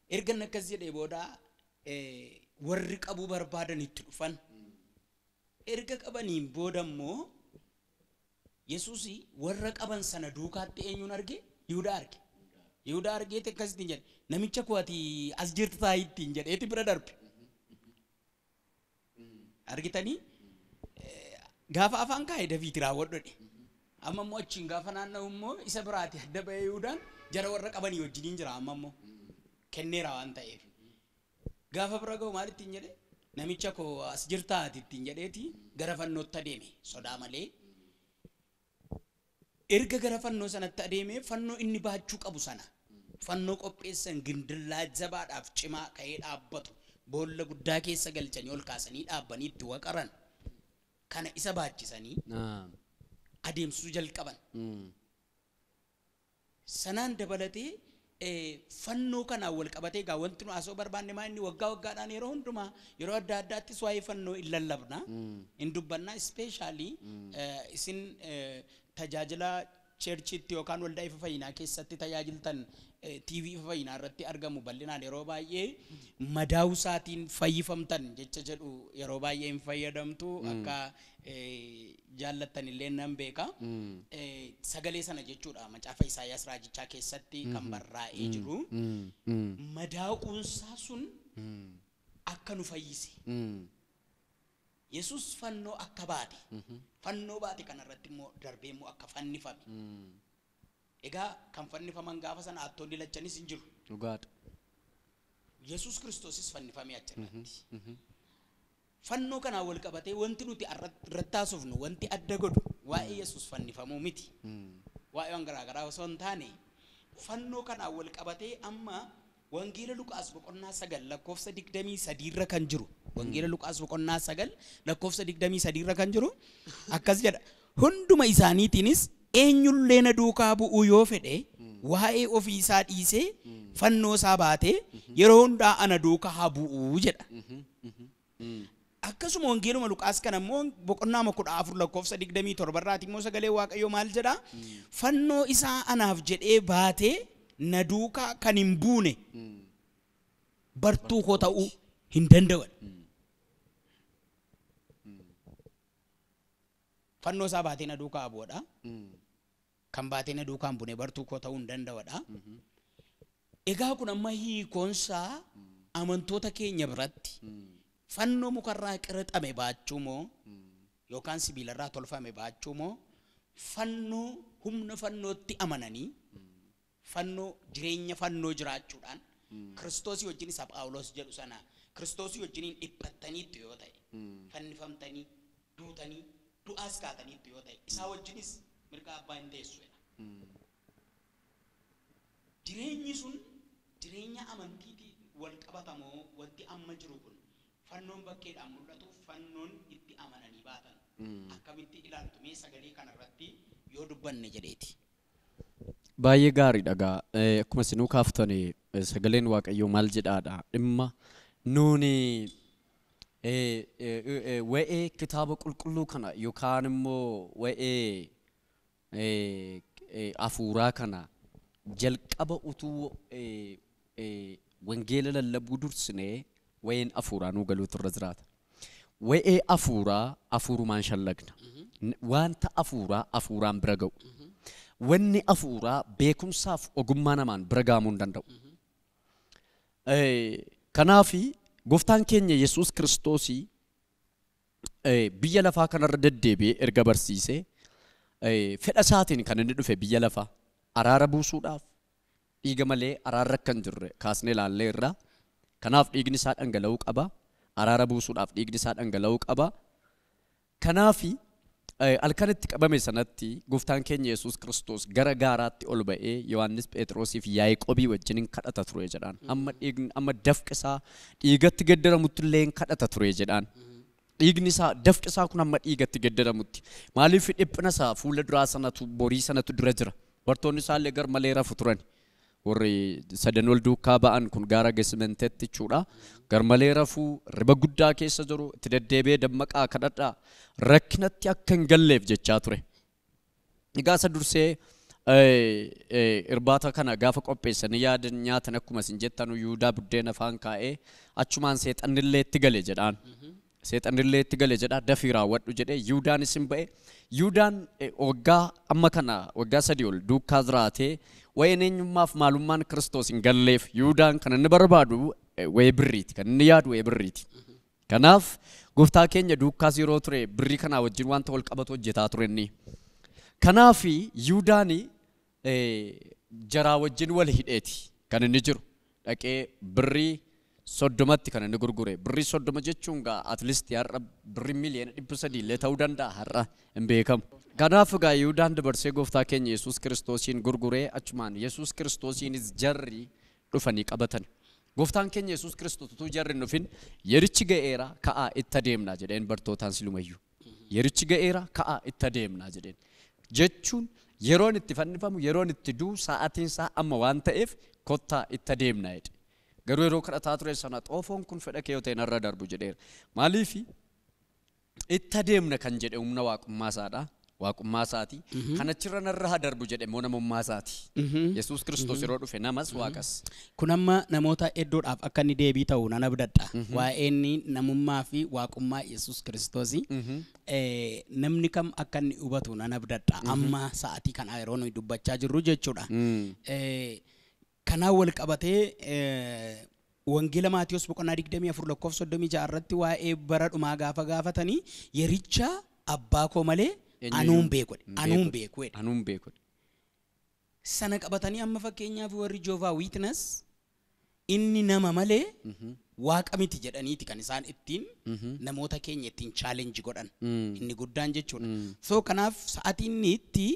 erga inni akkas jedhee booda warri qabuu barbaadan itti dhufan. Erga qabaniin booda immoo Yesuus warra qaban sana duukaatti eenyuun arge? Yihudaa arge. Yihudaa argeeti akkasittiin jedhe, namicha koo ati as jirta taa'ii ittiin jedheeti bira darbe. Argitanii, gaafa afaan kaa'e dafiiti raawwadhu jedhe. Amma immoo achiin gaafa naanna'u immoo isa biraati adda ba'ee Yihudaan jara warra qabanii wajjiniin jira, amma immoo kenneera waan ta'eef. Gaafa bira ga'u maal ittiin jedhe? Namicha koo as jirtaa ati ittiin jedheeti gara fannootti adeeme sodaa malee. Erga gara fannoo sanatti adeemee fannoo inni baachuu qabu sana, fannoo qopheessan gindillaa jabaadhaaf cimaa ka'ee dhaabbatu, boolla guddaa keessa galchanii ol kaasanii dhaabbanii itti waqaran kana isa baachisanii adeemsisuu jalqaban. Sanaan dabalatee fannoo kanaan wal qabatee egaa wanti nu haasa'uu barbaanne maa inni waggaa waggaadhaan yeroo hundumaa yeroo adda addaattis waa'ee fannoo hin lallabna, hin dubbanna. Especially isin tajaajila churchiitti yookaan waldaa Ifa Fayyinaa keessatti tajaajiltan, TV Ifa Fayyinaa irratti argamu bal'inaan yeroo baay'ee madaa'uu isaatiin fayyifamtan jecha jedhu yeroo baay'ee hin fayyadamtu, akka jaallattan illee nan beeka. Sagalee sana jechuudha macaafa Isaayyaas raajichaa keessatti kan barraa'ee jiru. Madaa'uunsaa sun akka nu fayyise. Yesuus fannoo akka baate fannoo baate kanarratti immoo darbee immoo akka fannifame. Egaa kan fannifaman gaafa sana attoonni lachanis hin jiru. Dhugaadha. Yesuus Kiristoosis fannifamee achirratti. Fannoo kanaan wal qabatee wanti nuti irratti haasofnu wanti adda godhu waa'ee Yesuus fannifamuu miti. Waa'ee waan garaa garaa osoo hin taane fannoo kanaan wal qabatee amma Wangeela Luqaas boqonnaa 9 lakkoofsa 23 irra kan jiru. Wangeela Luqaas boqonnaa 9 lakkoofsa 23 irra kan jiru akkas jedha. Hunduma isaaniitiinis eenyullee na duukaa bu'uu yoo fedhe waa'ee ofii isaa dhiisee fannoo isaa baatee yeroo hundaa ana duukaa haa bu'uu jedha. Akkasuma Wangeeluma Luqaas kana immoo boqonnaa 14 lakkoofsa 27 irraati immoo sagalee Waaqayyoo maal jedha? Fannoo isaa anaaf jedhee baatee na duukaa kan hin buune bartuu koo ta'uu hin danda'an. Fannoo isaa baatee na duukaa bu'uudha. Kan baatee na duukaa hin buune bartuu koo ta'uu hin danda'udha. Egaa kun amma hiikoonsaa amantoota keenya biratti fannoo mukarraa qirixame baachuu moo yookaan sibiilarraa tolfame baachuu moo fannoo humna fannootti amananii fannoo jireenya fannoo jiraachuudhaan Kiristoosii wajjin isa Phaawulos jedhu sana Kiristoosii wajjiniin dhiphattaniittu yoo ta'e fannifamtanii duutanii du'aas kaataniittu yoo ta'e isaa wajjinis mirga abbaa hin teessu jedha. Jireenyi sun jireenya amantiitiin wal qabatamoo wanti amma jiru kun fannoon bakkeedhaan mul'atu fannoon itti amananii baatan akkamitti ilaaltu mee sagalee kanarratti yoo dubbanne jedheeti. Baay'ee gaariidha gaa. Akkuma isinuu kaaftani sagaleen Waaqayyoo maal jedhaadha dhimma nuuni waa'ee kitaaba qulqulluu kana yookaan immoo waa'ee hafuuraa kana jalqaba utuu wangeela lallabuu dursinee waa'een hafuuraa nuu galuutu irra jiraata. Waa'ee hafuuraa hafuurumaan shallagna. Wanta hafuuraa hafuuraan bira ga'u. Wanni hafuuraa beekumsaaf ogummaa namaan bira gahamuu hin danda'u. Kanaafi gooftaan keenya Yesuus Kiristoosii biyya lafaa kanarra deddeebi'ee erga barsiisee fedha isaatiin kan inni dhufe biyya lafaa araara buusuudhaaf dhiiga malee araarra akka hin jirre kaasnee ilaallee irra. Kanaaf dhiigni isaa dhangala'uu qaba. Araara buusuudhaaf dhiigni isaa dhangala'uu qaba. Kanaafi halkan itti qabame sanatti gooftaan keenya Yesuus Kiristoos gara gaaraatti ol ba'ee Yohaannis Phexrosiif Yaaqoobii wajjin kadhata ture jedhaan. Amma dhiigni amma dafqi isaa dhiigatti geddaramutti illee kadhata ture jedhaan. Dhiigni isaa dafqi isaa kun amma dhiigatti geddaramutti. Maaliif dhiphina isaa fuula duraa sanatu borii sanatu dura jira. Bartoonni isaa illee gar malee rafu turan. Warri sadan wal duukaa ba'an kun gaara Gesimenteetti jechuudha. Gar malee rafuu riba guddaa keessa jiru itti deddeebi'ee dammaqaa kadhadhaa rakkinatti akka hin galleef jechaa ture. Egaa isa dursee irbaata kana gaafa qopheessanii yaadan nyaatan akkuma isin jettan Yihudaa buddeena afaan kaa'ee achumaan seexannillee itti gale jedhaan. Seexannillee itti gale jedhaa dafii raawwadhu jedhee Yihudaan isin ba'e. Yihudaan waggaa amma kana waggaa 3 ol duukaa jiraatee waa'een eenyummaaf maalummaan Kiristoos hin galleef Yihudaan kan inni barbaadu waa'ee birriiti kan inni yaadu waa'ee birriiti. Kanaaf gooftaa keenya duukaas yeroo ture birrii kanaa wajjin wanta wal qabatu hojjetaa ture inni. Kanaaf Yihudaan jaraa wajjin wal hidheeti kan inni jiru. Dhaqee birrii 30tti kan inni gurgure. Birrii 30 jechuun gaa at least har'a birrii miliyoona 300 illee ta'uu danda'a har'a hin beekamu. Kanaaf gaa Yihudaan dabarsee gooftaa keenya Yesuus Kiristoosiin gurguree achumaan Yesuus Kiristoosiinis jarri dhufanii qabatan. Gooftaan keenya Yesuus Kiristoos utuu jarri hin dhufin yerichi ga'eera ka'aa itti adeemnaa jedheen bartootaan silumayyuu. Yerichi ga'eera ka'aa itti adeemnaa jedheen. Jechuun yeroon itti fannifamu yeroon itti du'u sa'aatiin isaa amma waan ta'eef kottaa itti adeemnaa jedhe. Garuu yeroo kadhataa ture sana xoofoon kun fedha kee yoo ta'e narra darbu jedheera. Maaliif itti adeemna kan jedhe humna waaqummaa isaadha. Waaqummaa isaati. Kan achirra narra haa darbu jedhe immoo namummaa isaati. Yesuus Kiristoos yeroo dhufe namas waaqas. Kun amma namoota hedduudhaaf akka inni deebii ta'u nan abdadha. Waa'een namummaa fi waaqummaa Yesuus Kiristoosi namni kam akka inni hubatu nan abdadha. Amma sa'aatii kana yeroo nuyi dubbachaa jirru jechuudha. Kanaan wal qabatee Wangeela Maatiyos boqonnaa 24 lakkoofsa 36 irratti waa'ee bara dhumaa gaafa gaafatanii yericha abbaa koo malee anuun beeku anuun beeku anuun beeku. Sana qabatanii amma fakkeenyaaf warri Jehovah Witness inni nama malee waaqa miti jedhaniiti kan isaan ittiin namoota keenya ittiin challenge godhan inni guddaan jechuudha. So kanaaf sa'aatiin inni itti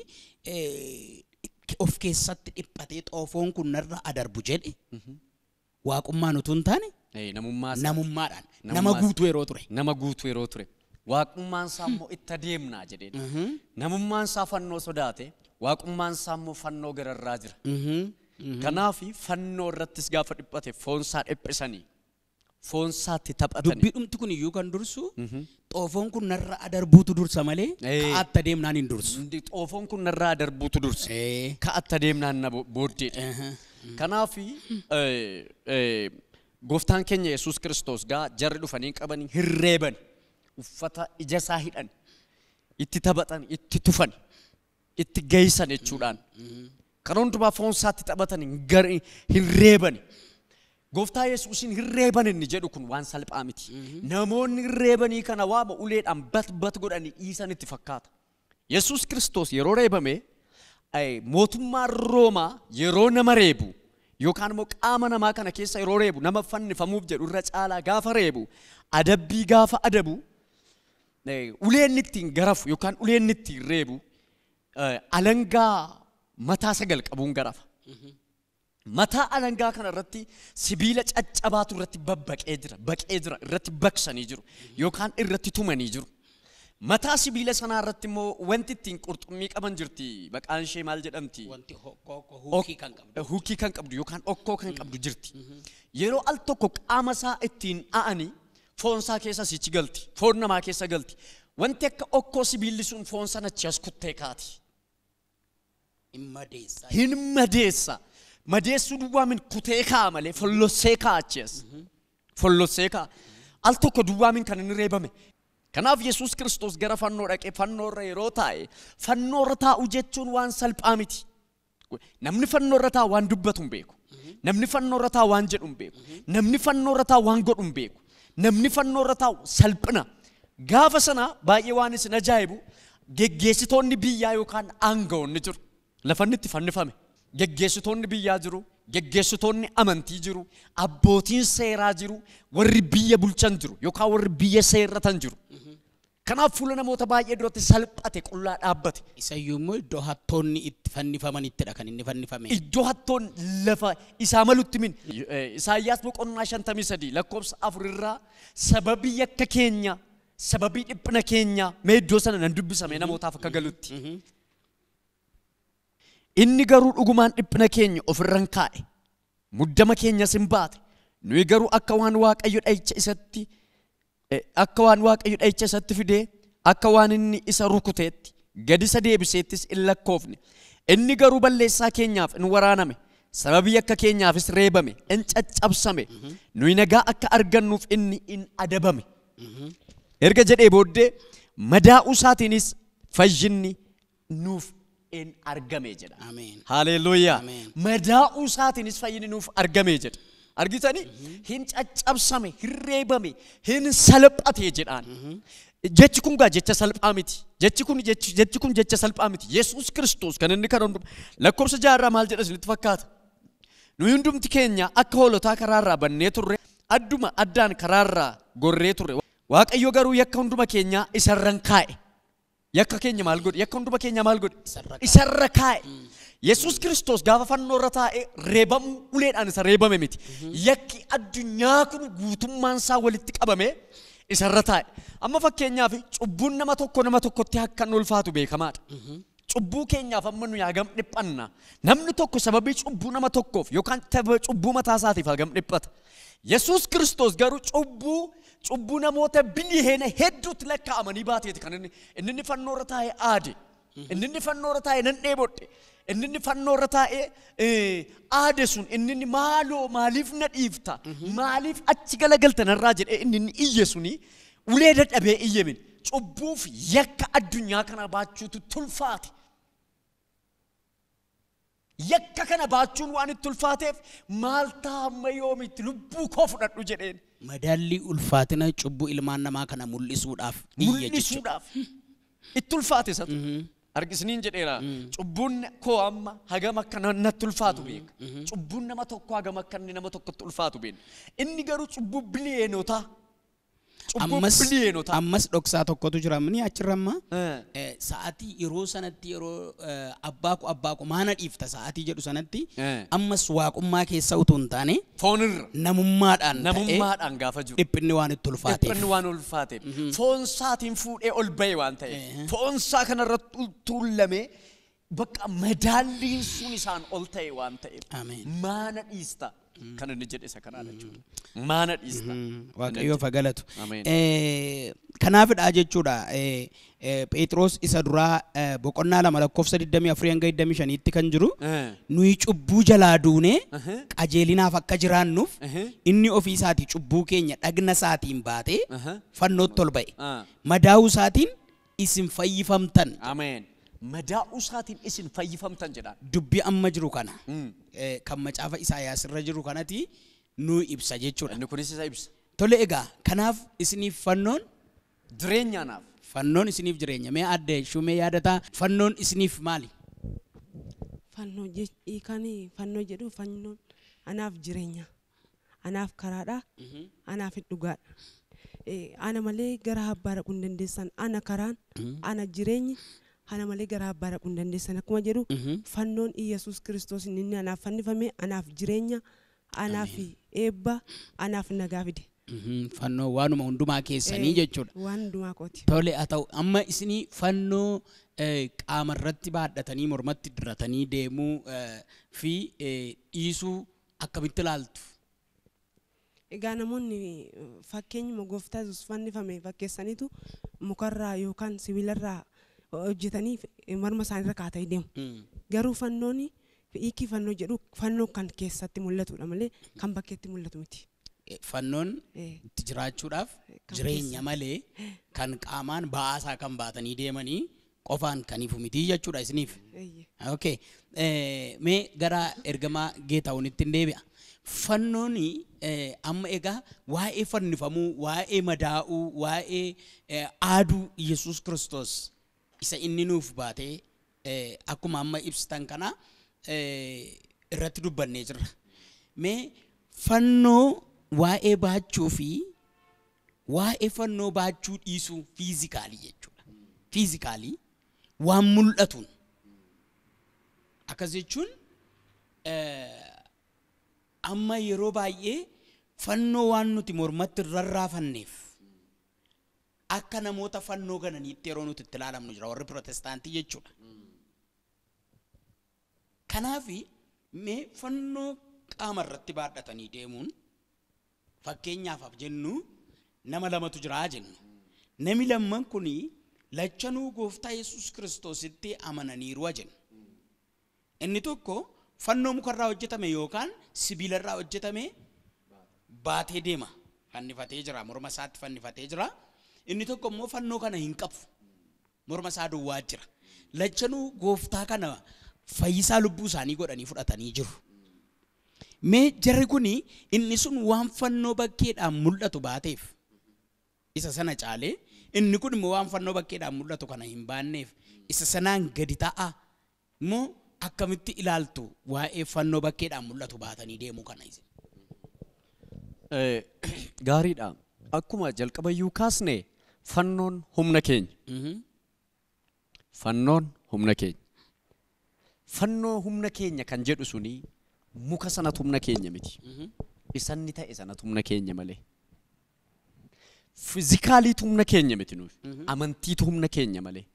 of keessatti dhiphatee xoofoon kun narra adarbu jedhe waaqummaan utuu hin taane namummaadhaan nama guutuu yeroo ture. Nama guutuu yeroo ture. Waaqummaan isaa immoo itti adeemnaa jedheen. Namummaan isaa fannoo sodaate waaqummaan isaa immoo fannoo gararraa jira. Kanaaf fannoo irrattis gaafa dhiphate foon isaa dhiphisanii foon isaatti taphatanii. Dubbii dhumti kun iyyuu kan dursu xoofoon kun narra adarbuutu dursa malee ka'aatti adeemnaan hin dursu. Xoofoon kun narra adarbuutu dursa. Ka'aatti adeemnaan na booddeedha. Kanaaf gooftaan keenya Yesuus Kiristoos gaa jarri dhufanii qabanii hirreeban uffata ija isaa hidhan itti taphatan itti tufan itti geessan jechuudhaan. Kan hundumaa foon isaatti taphatan hirreeban. Gooftaa Yesuusin hirreeban inni jedhu kun waan salphaa miti. Namoonni hirreebanii kana waama uleedhaan bat bat godhanii dhiisan itti fakkaata. Yesuus Kiristoos yeroo reebame mootummaan Roomaa yeroo nama reebu yookaan immoo qaama namaa kana keessa yeroo reebu nama fannifamuuf jedhu irra caalaa gaafa reebu adabbii gaafa adabu uleen ittiin garafu yookaan uleen ittiin reebu alangaa mataa 9 qabuun garafa. Mataa alangaa kana irratti sibiila caccabaatu irratti babbaqee jira, baqee jira, irratti baqsanii jiru yookaan irratti tumanii jiru. Mataa sibiila sanaa irratti immoo wanti ittiin qurxummii qaban jirti. Maqaan ishee maal jedhamti? Wanti huukii kan qabdu. Huukii kan qabdu yookaan okkoo kan qabdu jirti. Yeroo al tokko qaama isaa ittiin a'anii foon isaa keessa sichi galti. Foon namaa keessa galti. Wanti akka okkoo sibiilli sun foon sana achi as kuttee kaati. Hin madeessa. Hin madeessa. Madeessuu duwwaa min kutee kaa'a malee follossee kaa'a achi as. Follossee kaa'a. Al tokko duwwaa min kan inni reebame. Kanaaf Yesuus Kiristoos gara fannoo dhaqee fannoo irra yeroo taa'e fannoo irra taa'u jechuun waan salphaa miti. Namni fannoo irra taa'u waan dubbatu hin beeku. Namni fannoo irra taa'u waan jedhu hin beeku. Namni fannoo irra taa'u waan godhu hin beeku. Namni fannoo irra taa'u salphina. Gaafa sana baay'ee waan isin ajaa'ibu geggeessitoonni biyyaa yookaan aangawoonni jiru. Lafanni itti fannifame. Geggeessitoonni biyyaa jiru. Geggeessitoonni amantii jiru. Abbootiin seeraa jiru. Warri biyya bulchan jiru yookaan warri biyya seerratan jiru. Kanaaf fuula namoota baay'ee duratti salphate qullaa dhaabbate. Isayyuu immoo iddoo hattoonni itti fannifamanittidha kan inni fannifame. Iddoo hattoon lafa isaa malutti min. Isaayyaas boqonnaa 53 lakkoofsa 4 irraa sababii yakka keenya sababii dhiphina keenya mee iddoo sana nan dubbisame namootaaf akka galutti. Inni garuu dhugumaan dhiphina keenya ofirran kaa'e muddama keenyas hin baate nuyi garuu akka waan Waaqayyo dha'icha isatti akka waan Waaqayyo dha'icha isatti fidee akka waan inni isa rukuteetti gadi isa deebiseettis hin lakkoofne. Inni garuu balleessaa keenyaaf in waraaname sababii akka keenyaafis reebame in caccabsame nuyi nagaa akka argannuuf inni in adabame. Erga jedhee booddee madaa'uu isaatiinis fayyinni nuuf in argame jedha. Ameen. Haleluuyaa. Madaa'uu isaatiinis fayyinni nuuf argame jedha. Argitanii hin caccabsame, hin reebame, hin salphate jedhaan. Jechi kun gaa jecha salphaa miti. Jechi kun jecha salphaa miti. Yesuus Kiristoos kan inni kana hundumaa lakkoofsa 6 irraa maal jedha isinitti fakkaata? Nuyi hundumti keenya akka hoolotaa karaarraa bannee turre, adduma addaan karaarraa gorree turre. Waaqayyo garuu yakka hunduma keenya isarran kaa'e. Yakka keenya maal godhe? Yakka hunduma keenya maal godhe? Isarra kaa'e. Yesuus Kiristoos gaafa fannoo irra taa'e reebamuu uleedhaan isa reebame miti. Yakki addunyaa kun guutummaan isaa walitti qabame isarra taa'e. Amma fakkeenyaaf cubbuun nama tokko nama tokkotti akka inni ulfaatu beekamaadha. Cubbuu keenyaaf amma nuyi hagam dhiphanna. Namni tokko sababii cubbuu nama tokkoof yookaan cubbuu mataa isaatiif hagam dhiphata. Yesuus Kiristoos garuu cubbuu namoota biliyoona hedduutti lakkaa'amanii baateeti kan inni fannoo irra taa'e aade. Inni fannoo irra taa'e nan dheebodhe. Inni fannoo irra taa'e aade sun inni maaloo maaliif na dhiifta? Maaliif achi galagalta narraa jedhee inni iyye suni ulee dadhabee iyyemin. Cubbuuf yakka addunyaa kana baachuutu tulfaate. Yakka kana baachuun waan itti ulfaateef maal ta'a amma yoomitti lubbuu koo fudhadhu jedheen. Madaalli ulfaatina cubbuu ilmaan namaa kana mul'isuudhaaf iyya jechuudha. Mul'isuudhaaf itti ulfaate isatu. Argisniin jedheera. Cubbuun koo amma hagam akka natti ulfaatu beeka. Cubbuun nama tokko hagam akka inni nama tokkotti ulfaatu beeka. Inni garuu cubbuu biliyeenota. Cubbuu biliyeenota. Ammas dhoksaa tokkotu jira. Mini achirra amma sa'aatii yeroo sanatti yeroo abbaa koo maana dhiifta sa'aatii jedhu sanatti ammas waaqummaa keessa utuu hin taane foonirra namummaadhaan ta'ee namummaadhaan gaafa jiru dhiphinni waan itti ulfaateef. Dhiphinni waan ulfaateef. Foon isaatiin fuudhee ol ba'e waan ta'eef. Foon isaa kanarratti tuulame bakka madaalliin sun isaan ol ta'e waan ta'eef. Maana dhiista kan inni jedhe isa kanaa jechuudha. Maana dhiista. Waaqayyoof haa galatu. Kanaafidha jechuudha. Phexros isa duraa boqonnaa 2 lakkoofsa 24 hanga 25tti kan jiru nuyi cubbuu jalaa duunee qajeelinaaf akka jiraannuuf inni ofii isaatii cubbuu keenya dhagna isaatiin baatee fannootti ol ba'e. Madaa'uu isaatiin isin fayyifamtan. Ameen. Madaa'uu isaatiin isin fayyifamtan jedha. Dubbii amma jiru kana kan macaafa Isaayaas irra jiru kanati nu ibsa jechuudha. Inni kunis isa ibsa. Tole egaa kanaaf isiniif fannoon jireenyaanaaf. Fannoon isiniif jireenya. Mee adde Shumee yaadataa fannoon isiniif maali? Fannoo kan fannoo jedhu fannoon anaaf jireenya. Anaaf karaadha. Anaaf dhugaadha. Ana malee gara abbaa dhaquu hin dandeessan. Ana karaan, ana jireenyi. Ana malee gara abbaa dhaquu hin dandeessan. Akkuma jedhu fannoon Iyyasuus Kiristoos inni anaaf fannifame anaaf jireenya, anaaf eebba, anaaf nagaa fide. Fannoo waanuma hundumaa keessanii jechuudha. Waan hundumaa kooti. Tole haa ta'u amma isinii fannoo qaama irratti baadhatanii mormatti diratanii deemuu fi dhiisuu akkamitti ilaaltu? Egaa namoonni fakkeenyuma gooftaa Yesuus fannifame fakkeessaniitu mukarraa yookaan sibiilarraa hojjetanii morma isaaniirra kaatanii deemu. Garuu fannoon hiikii fannoo jedhu fannoo kan keessatti mul'atudha malee kan bakkeetti mul'atu miti. Fannoon itti jiraachuudhaaf jireenya malee kan qaamaan ba'aasaa kan baatanii deemanii qofaan kan ifu miti jechuudha isiniif. Okay. Mee gara ergamaa Geetahuunitti hin deebi'a. Fannoon amma egaa waa'ee fannifamuu, waa'ee madaa'uu, waa'ee aaduu Yesuus Kiristoos isa inni nuuf baatee akkuma amma ibsitan kana irratti dubbannee jirra. Mee fannoo waa'ee baachuu fi waa'ee fannoo baachuu dhiisuu fiizikaalii jechuudha. Fiizikaalii waan mul'atuun akkas jechuun amma yeroo baay'ee fannoo waan nuti mormatti rarraafanneef akka namoota fannoo gananiitti yeroo nuti itti ilaalamnu jira warri pirootestaantii jechuudha. Kanaaf mee fannoo qaama irratti baadhatanii deemuun fakkeenyaaf jennu nama lamatu jira jennu. Namni lamman kuni lachanuu gooftaa Yesuus Kiristoositti amananiiru jennu. Inni tokko fannoo mukarraa hojjetame yookaan sibiilarraa hojjetame baatee deema. Fannifatee jira, morma isaatti fannifatee jira. Inni tokko immoo fannoo kana hin qabu. Morma isaa duwwaa jira. Lachanuu gooftaa kana fayyisaa lubbuu isaanii godhanii fudhatanii jiru. Mee jarri kuni inni sun waan fannoo bakkeedhaan mul'atu baateef isa sana caalee inni kun immoo waan fannoo bakkeedhaan mul'atu kana hin baanneef isa sanaan gadi ta'a immoo akkamitti ilaaltu waa'ee fannoo bakkeedhaan mul'atu baatanii deemuu kana isin? Gaariidha. Akkuma jalqabayyuu kaasne fannoon humna keenya. Fannoon humna keenya. Fannoo humna keenya kan jedhu suni muka sanatu humna keenya miti. Isanni ta'e sanatu humna keenya malee. Fiizikaaliitu humna keenya miti nuuf. Amantiitu humna keenya malee.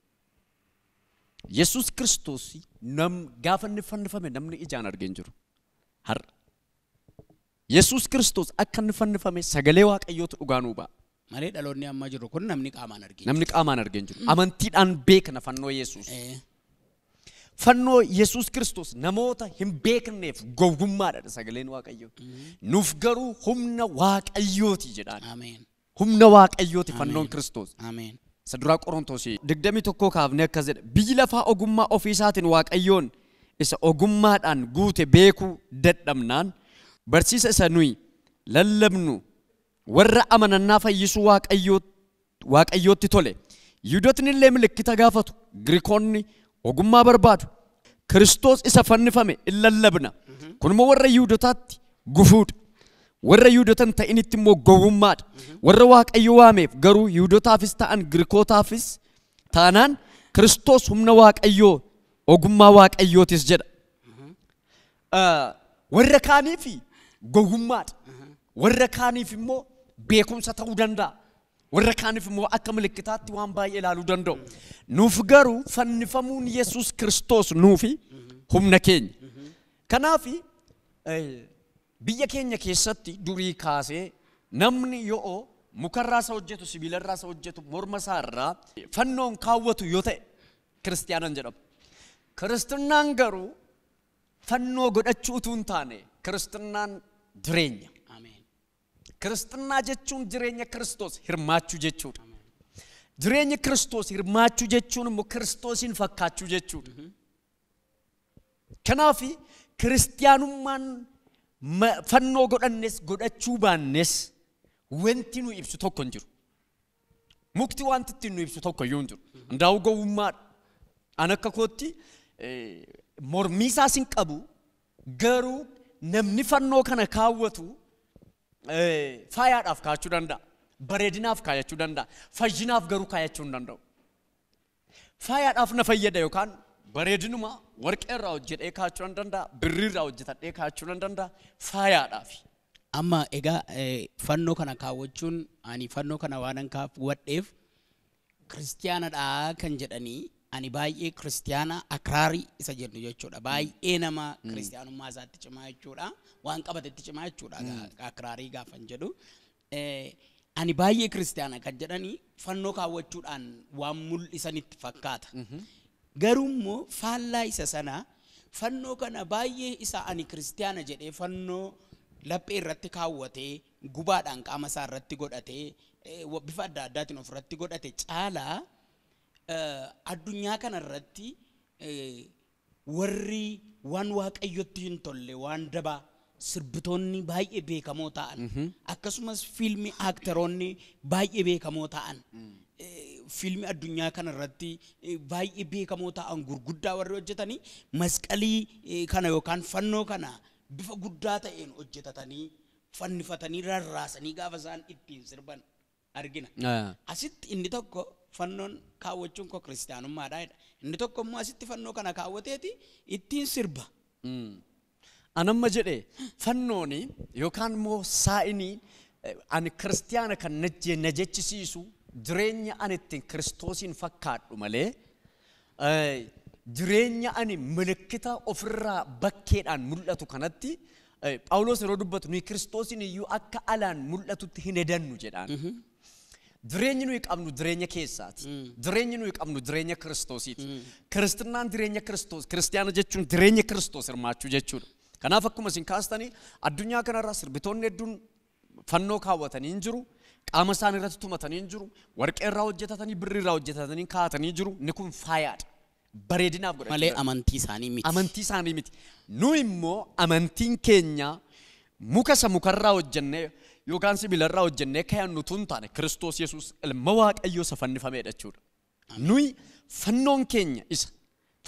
Yesuus Kiristoos gaafa inni fannifame namni ijaan argee hin jiru. Har'a. Yesuus Kiristoos akka inni fannifame sagalee Waaqayyootu dhugaa nuu ba'a. Malee dhaloonni amma jiru kun namni qaamaan argee. Namni qaamaan argee hin jiru. Amantiidhaan beekna fannoo Yesuus. Fannoo Yesuus Kiristoos namoota hin beekneef gowwummaadha sagaleen Waaqayyoo. Nuuf garuu humna Waaqayyooti jedhaan. Ameen. Humna Waaqayyooti fannoon Kiristoos. Ameen. Isa duraa Qorontoos 21 kaafnee akkas jedha. Biyyi lafaa ogummaa ofii isaatiin Waaqayyoon isa ogummaadhaan guute beekuu dadhabnaan barsiisa isa nuyi lallabnu warra amanannaa fayyisuu Waaqayyootti tole. Yihudootni illee milikkita gaafatu, Giriikonni ogummaa barbaadu. Kiristoos isa fannifame in lallabna. Kun immoo warra Yihudotaatti gufuudha. Warra Yihudoota hin ta'initti immoo gowwummaadha. Warra Waaqayyo waameef garuu Yihudotaafis ta'an Giriikotaafis taanaan Kiristoos humna Waaqayyoo ogummaa Waaqayyootis jedha. Warra kaaniif gowwummaadha. Warra kaaniif immoo beekumsa ta'uu danda'a. Warra kaaniif immoo akka milikkitaatti waan baay'ee ilaaluu danda'u. Nuuf garuu fannifamuun Yesuus Kiristoos nuufi humna keenya. Kanaaf biyya keenya keessatti durii kaasee namni yoo mukarraa isa hojjetu, sibiilarraa isa hojjetu, morma isaarraa fannoon kaawwatu yoo ta'e kiristiyaanan jedhamu. Kiristinnaan garuu fannoo godhachuu utuu hin taane kiristinnaan jireenya. Kiristinnaa jechuun jireenya Kiristoos hirmaachuu jechuudha. Jireenya Kiristoos hirmaachuu jechuun immoo Kiristoosiin fakkaachuu jechuudha. Kanaaf kiristiyaanummaan fannoo godhannes godhachuu baannes wanti nu ibsu tokko hin jiru. Mukti wanti ittiin nu ibsu tokko iyyuu hin jiru. Ndaa'u gowwummaadha. An akka kootti mormii isaas hin qabu garuu namni fannoo kana kaawwatu faayaadhaaf kaa'achuu danda'a. Bareedinaaf kaayachuu danda'a. Fayyinaaf garuu kaayachuu hin danda'u. Faayaadhaaf na fayyada yookaan bareedinuma warqee irraa hojjedhee kaa'achuu nan danda'a. Birrii irraa hojjetadhee kaa'achuu nan danda'a. Faayaadhaaf. Amma egaa fannoo kana kaawwachuun ani fannoo kana waanan kaawwadheef kiristiyaanadha kan jedhanii ani baay'ee kiristiyaana akraarii isa jennu jechuudha. Baay'ee nama kiristiyaanummaa isaatti cimaa jechuudha. Waan qabatetti cimaa jechuudha akraarii gaafan jedhu. Ani baay'ee kiristiyaana kan jedhanii fannoo kaawwachuudhaan waan mul'isanitti fakkaata. Garuu immoo faallaa isa sana fannoo kana baay'ee isa ani kiristiyaana jedhee fannoo laphee irratti kaawwatee gubaadhaan qaama isaa irratti godhatee bifa adda addaatiin ofirratti godhate caalaa addunyaa kana irratti warri waan Waaqayyotti hin tolle waan dabaa sirbitoonni baay'ee beekamoo ta'an akkasumas fiilmi aaktaroonni baay'ee beekamoo ta'an fiilmi addunyaa kana irratti baay'ee beekamoo ta'an gurguddaa warri hojjetanii masqalii kana yookaan fannoo kana bifa guddaa ta'een hojjetatanii fannifatanii rarraasanii gaafa isaan ittiin sirban argina. Asitti inni tokko fannoon kaawwachuun koo kiristiyaanummaadha jedha. Inni tokko immoo asitti fannoo kana kaawwateeti ittiin sirba. Anamma jedhe fannooni yookaan immoo saa'inii ani kiristiyaana kan na jechisiisu jireenya ani ittiin Kiristoosiin fakkaadhu malee jireenya ani milikkita ofirraa bakkeedhaan mul'atu kanatti Phaawulos yeroo dubbatu nuyi Kiristoosiin iyyuu akka alaan mul'atutti hin hedannu jedhaan. Jireenyi nuyi qabnu jireenya keessaati. Jireenyi nuyi qabnu jireenya Kiristoosiiti. Kiristinnaan jireenya Kiristoos, kiristiyaana jechuun jireenya Kiristoos hirmaachuu jechuudha. Kanaaf akkuma isin kaastanii addunyaa kanarraa sirbitoonni hedduun fannoo kaawwatanii hin jiru. Qaama isaanii irratti tumatanii hin jiru. Warqee irraa hojjetatanii, birrii irraa hojjetatanii kaa'atanii jiru. Inni kun faayaadha. Bareedinaaf godhachuu malee amantii isaanii miti. Amantii isaanii miti. Nu immoo amantiin keenya muka isa mukarraa hojjennee yookaan sibiilarraa hojjennee kayannu tun taane Kiristoos Yesuus ilma Waaqayyoo isa fannifameedha jechuudha. Nuyi fannoon keenya isa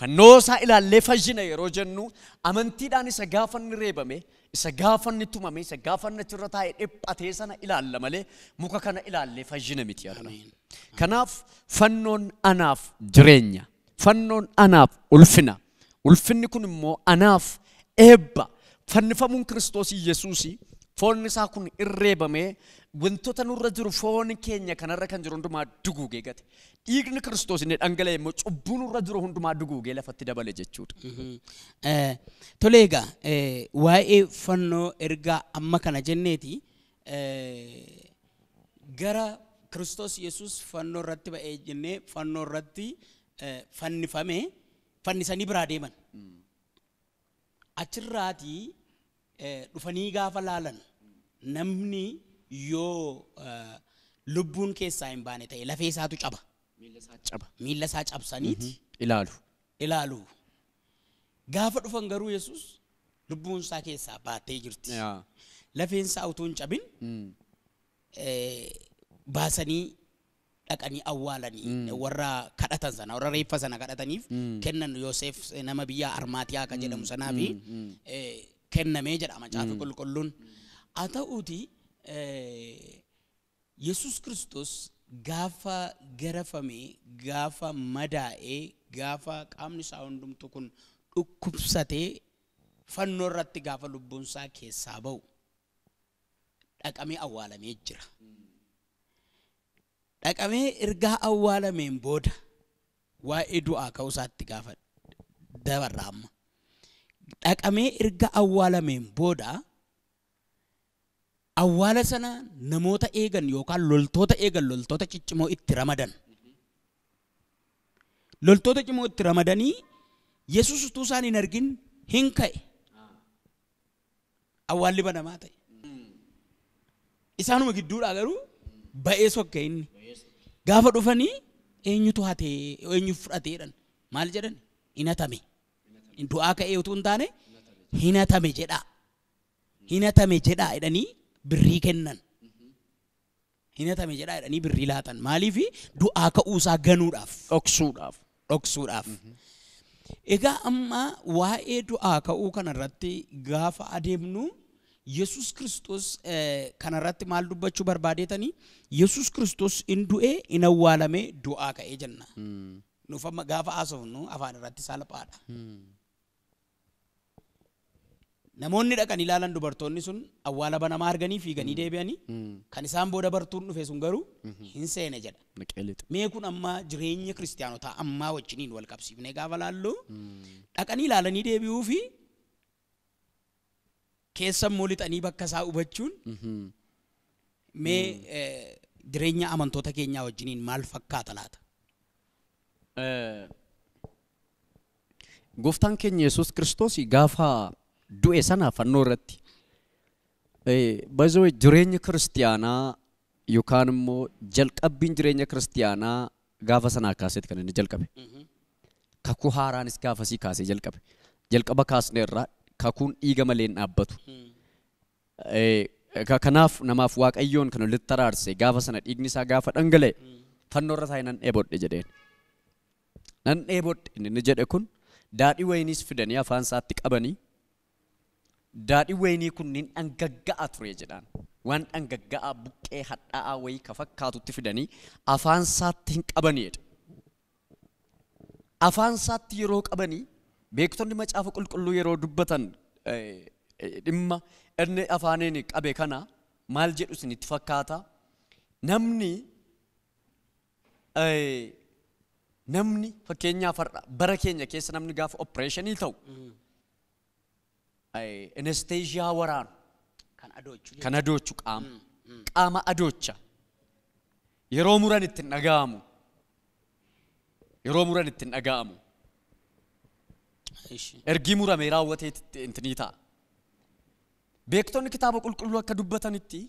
fannoo isaa ilaallee fayyina yeroo jennu amantiidhaan isa gaafa inni reebame, isa gaafa inni tumame, isa gaafa inni achirra taa'ee dhiphatee sana ilaalla malee muka kana ilaallee fayyina miti yaadna. Kanaaf fannoon anaaf jireenya. Fannoon anaaf ulfina. Ulfinni kun immoo anaaf eebba. Fannifamuun Kiristoos Yesuusii foonni isaa kun irreebamee wantoota nurra jiru foon keenya kanarra kan jiru hundumaa duguugee gate. Dhiigni Kiristoos inni dhangala'e immoo cubbuu nurra jiru hundumaa duguugee lafatti dabale jechuudha. Tole egaa waa'ee fannoo ergaa amma kana jenneeti gara Kiristoos Yesuus fannoo irratti ba'ee jennee fannoo irratti fannifame fannisanii biraa deeman. Achirraatii dhufanii gaafa laalan namni yoo lubbuun keessaa hin baane ta'e lafee isaatu caba. Miilla isaa caba. Miilla isaa cabsaniiti. Ilaalu. Ilaalu. Gaafa dhufan garuu Yesuus lubbuun isaa keessaa baatee jirti. Lafeen isaa utuu hin cabin baasanii dhaqanii awwaalanii warra kadhatan sana warra reeffa sana kadhataniif kennan Yoosef nama biyya Armaatiyaa kan jedhamu sanaa fi kennamee jedha macaafa qulqulluun. Haa ta'uuti Yesuus Kiristoos gaafa garafame, gaafa madaa'ee, gaafa qaamni isaa hundumtu kun dhukkubsatee fannoo irratti gaafa lubbuun isaa keessaa ba'u dhaqamee awwaalamee jira. Dhaqamee ergaa awwaalameen booda waa'ee du'aa ka'uu isaatti gaafa dabarra amma. Dhaqamee erga awwaalameen booda awwaala sana namoota eegan yookaan loltoota eegan loltoota ciccimoo itti ramadan. Loltoota ciccimoo itti ramadanii Yesuus utuu isaan hin argin hin ka'e. Awwaalli banamaa ta'e. Isaanuma gidduudhaa garuu ba'ee sokke inni. Gaafa dhufanii eenyutu hatee eenyu fudhatee jedhan maal jedhan hinatame. Du'aa ka'ee utuu hin taane hinatame jedhaa. Hinatame jedhaa jedhanii birrii kennan. Hinatame jedhaa jedhanii birrii laatan. Maaliif du'aa ka'uu isaa ganuudhaaf. Dhoksuudhaaf. Dhoksuudhaaf. Egaa amma waa'ee du'aa ka'uu kanarratti gaafa adeemnu Yesuus Kiristoos kanarratti maal dubbachuu barbaadeetanii Yesuus Kiristoos in du'ee in awwaalame du'aa ka'ee jenna. Nuuf amma gaafa haasofnu afaan irratti salphaadha. Namoonni dhaqan ilaalan dubartoonni sun awwaala banamaa arganii fiiganii deebi'anii kan isaan booda bartuun dhufe sun garuu hin seene jedha. Mee kun amma jireenya kiristaanotaa ammaa wajjiniin wal qabsiifnee gaafa laallu dhaqanii ilaalanii deebi'uu fi keessa immoo lixanii bakka isaa hubachuun mee jireenya amantoota keenyaa wajjiniin maal fakkaata laata? Gooftaan keenya Yesuus Kiristoos gaafa du'e sana fannoo irratti baay'ee jireenya kiristiyaanaa yookaan immoo jalqabbiin jireenya kiristiyaanaa gaafa sanaa kaaseeti kan inni jalqabe. Kakuu haaraanis gaafasii kaasee jalqabe. Jalqaba kaasneerraa kakuun dhiiga malee hin dhaabbatu. Kanaaf namaaf Waaqayyoon kan walitti araarse gaafa sana dhiigni isaa gaafa dhangala'e fannoo irra taa'ee nan dheebodhe jedheen. Nan dheebodhe inni jedhe kun daadhii wayiniis fidanii afaan isaatti qabanii daadhii wayinii kunniin dhangaggaa'aa ture jedhaan. Waan dhangaggaa'aa buqqee hadhaa'aa wayii ka fakkaatutti fidanii afaan isaatti hin qabaniidha. Afaan isaatti yeroo qabanii beektonni macaafa qulqulluu yeroo dubbatan dhimma inni afaaniin qabe kana maal jedhu isinitti fakkaata? Namni namni fakkeenyaaf bara keenya keessa namni gaafa opereeshinii ta'u anesteeziyaa waraanu kan adoochu qaama adoocha yeroo muran ittiin dhaga'amu yeroo muran ittiin dhaga'amu ergii muramee raawwatee intinii ta'a. Beektonni kitaaba qulqulluu akka dubbatanitti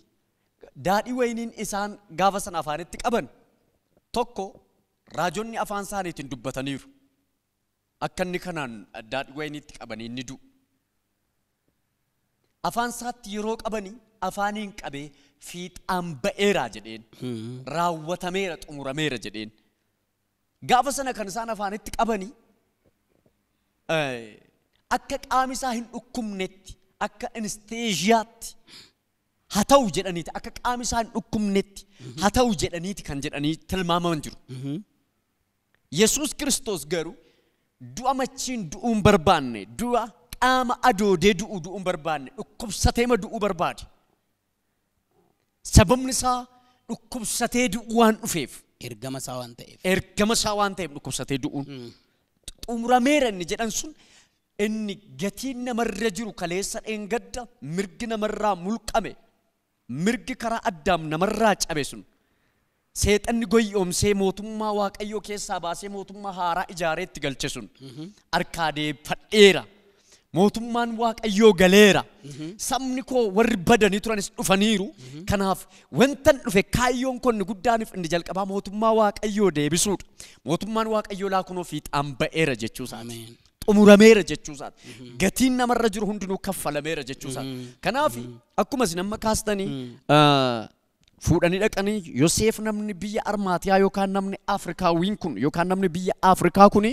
daadhii wayiniin isaan gaafa sana afaanitti qaban tokko raajonni afaan isaaniitiin dubbataniiru. Akka inni kanaan daadhii wayiniitti qabanii inni du'u. Afaan isaatti yeroo qabanii afaaniin qabee fiixaan ba'eera jedheen raawwatameera xumurameera jedheen. Gaafa sana kan isaan afaanitti qabanii akka qaamni isaa hin dhukkubnetti akka anesteeziyaatti haa ta'u jedhaniiti akka qaamni isaa hin dhukkubnetti haa ta'u jedhaniiti kan jedhanii tilmaamaman jiru. Yesuus Kiristoos garuu du'a machiin du'uu hin barbaanne du'a qaama adoodee du'uu hin barbaanne dhukkubsateema du'uu barbaade. Sababni isaa dhukkubsatee du'uu waan dhufeef. Ergama isaa waan ta'eef. Ergama isaa waan ta'eef dhukkubsatee du'uun. Xumurameera inni jedhan sun inni gatiin namarra jiru kaleessa dheengadda mirgi namarraa mulqame mirgi karaa addaam namarraa cabe sun seexanni goyyoomsee mootummaa Waaqayyoo keessaa baasee mootummaa haaraa ijaaree itti galche sun harkaa deeffadheera. Mootummaan Waaqayyoo galeera. Sabni koo warri badanii turanis dhufaniiru. Kanaaf wantan dhufe kaayyoon koo inni guddaaniif inni jalqabaa mootummaa Waaqayyoo deebisuudha. Mootummaan Waaqayyoo laakunoo fiixaan ba'eera jechuu isaati. Xumurameera jechuu isaati. Gatiin namarra jiru hundinuu kaffalameera jechuu isaati. Kanaaf akkuma isin amma kaastanii fuudhanii dhaqanii Yoseef namni biyya Armaatiyaa yookaan namni Afrikaawiin kun yookaan namni biyya Afrikaa kuni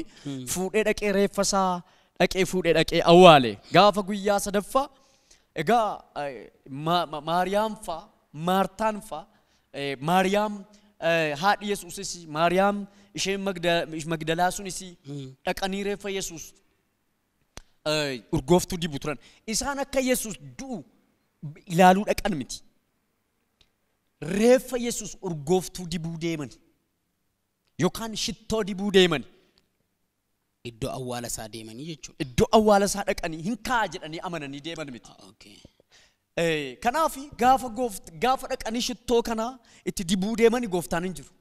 fuudhee dhaqee reeffa isaa dhaqee fuudhee dhaqee awwaale. Gaafa guyyaa sadaffaa egaa Maariyaam fa'a Maartaan fa'a Maariyaam haadhi Yesuusis Maariyaam isheen Magdalaa sunis dhaqanii reeffa Yesuus urgooftuu dibu turan. Isaan akka Yesuus du'u ilaaluu dhaqan miti. Reeffa Yesuus urgooftuu dibuu deeman yookaan shittoo dibuu deeman. Iddoo awwaala isaa deemanii jechuudha. Iddoo awwaala isaa dhaqanii hin kaa'a jedhanii amananii deeman miti. Kanaaf gaafa dhaqanii shittoo kana itti dibuu deemanii gooftaan hin jiru.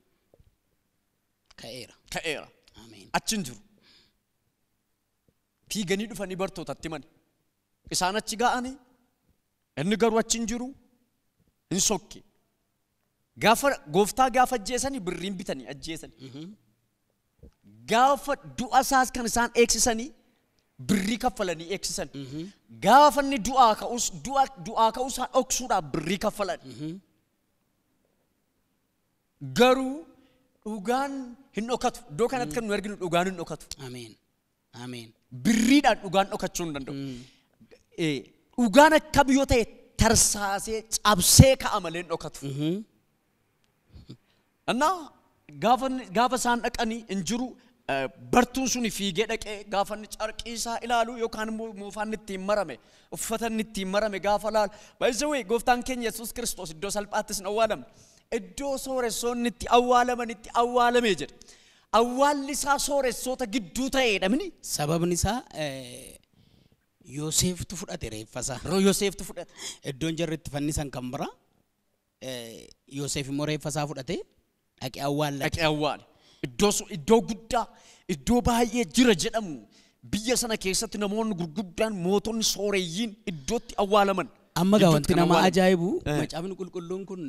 Ka'eera. Ka'eera. Ameen. Achi hin jiru. Fiiganii dhufanii bartootatti himan. Isaan achi ga'anii inni garuu achi hin jiru hin sokke. Gaafa gooftaa gaafa ajjeesanii birriin bitanii ajjeesanii. Gaafa du'a isaas kan isaan eegsisanii birrii kaffalanii eegsisan. Gaafa inni du'aa ka'us du'aa ka'uusaa dhoksuudhaaf birrii kaffalan. Garuu dhugaan hin dhokatu. Iddoo kanatti kan nu arginu dhugaan hin dhokatu. Ameen. Ameen. Birriidhaan dhugaan dhokachuu hin danda'u. Dhugaan akka biyyoo ta'e tarsaasee cabsee ka'a malee hin dhokatu. Annaa gaafa isaan dhaqanii hin jiru bartuun suni fiigee dhaqee gaafa inni carqii isaa ilaalu yookaan immoo moofaan ittiin marame uffata inni ittiin marame gaafa ilaalu. By the way, gooftaan keenya Yesuus Kiristoos iddoo salphaattis hin awwaalamne. Iddoo sooressoonni itti awwaalamanitti awwaalame jedha. Awwaalli isaa sooressoota gidduu ta'eedha mini. Sababni isaa Yoseeftu fudhate reeffa isaa. Yoseeftu fudhate. Iddoon jarri itti fannisan kan biraa Yoseef immoo reeffa isaa fudhate dhaqee awwaallate. Dhaqee awwaale. Iddoo guddaa iddoo baay'ee jira jedhamu biyya sana keessatti namoonni gurguddaan mootonni sooreyyiin iddootti awwaalaman. Amma gaa wanti nama ajaa'ibu macaafni qulqulluun kun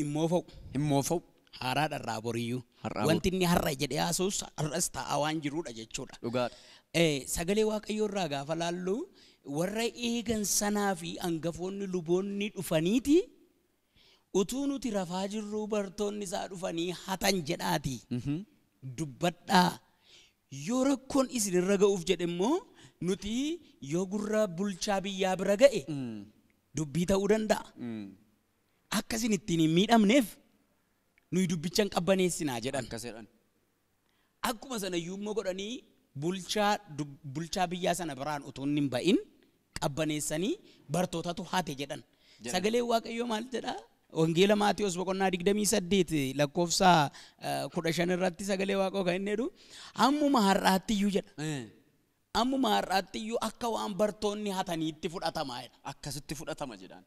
immoo fa'u. Immoo fa'u. Haaraadha irraa boriyyuu. Wanti inni har'a jedhee haasa'us har'as taa'aa waan jirudha jechuudha. Dhugaadha. Sagalee Waaqayyoo irraa gaafa laallu warra eegan sanaa fi hangafoonni luboonni dhufaniiti utuu nuti rafaa jirru bartoonni isaa dhufanii hatan jedhaati. Dubbadhaa. Yoo rakkoon isinirra ga'uuf jedhe immoo nuti yoo gurra bulchaa biyyaa bira ga'e dubbii ta'uu danda'a. Akka isin ittiin hin miidhamneef nuyi dubbicha hin qabbaneessinaa jedhan. Akkas jedhan. Akkuma sana iyyuu immoo godhanii bulchaa biyyaa sana biraan utuu inni hin ba'in qabbaneessanii bartootatu hate jedhan. Sagalee Waaqayyoo maal jedhaa? Wangeela Maatiyos boqonnaa 28 lakkoofsa 15 irratti sagalee Waaqoo kan inni jedhu ammuma har'aatti iyyuu jedha. Ammuma har'aatti iyyuu akka waan bartoonni hataniitti fudhatamaa jedha. Akkasitti fudhatama jedhaan.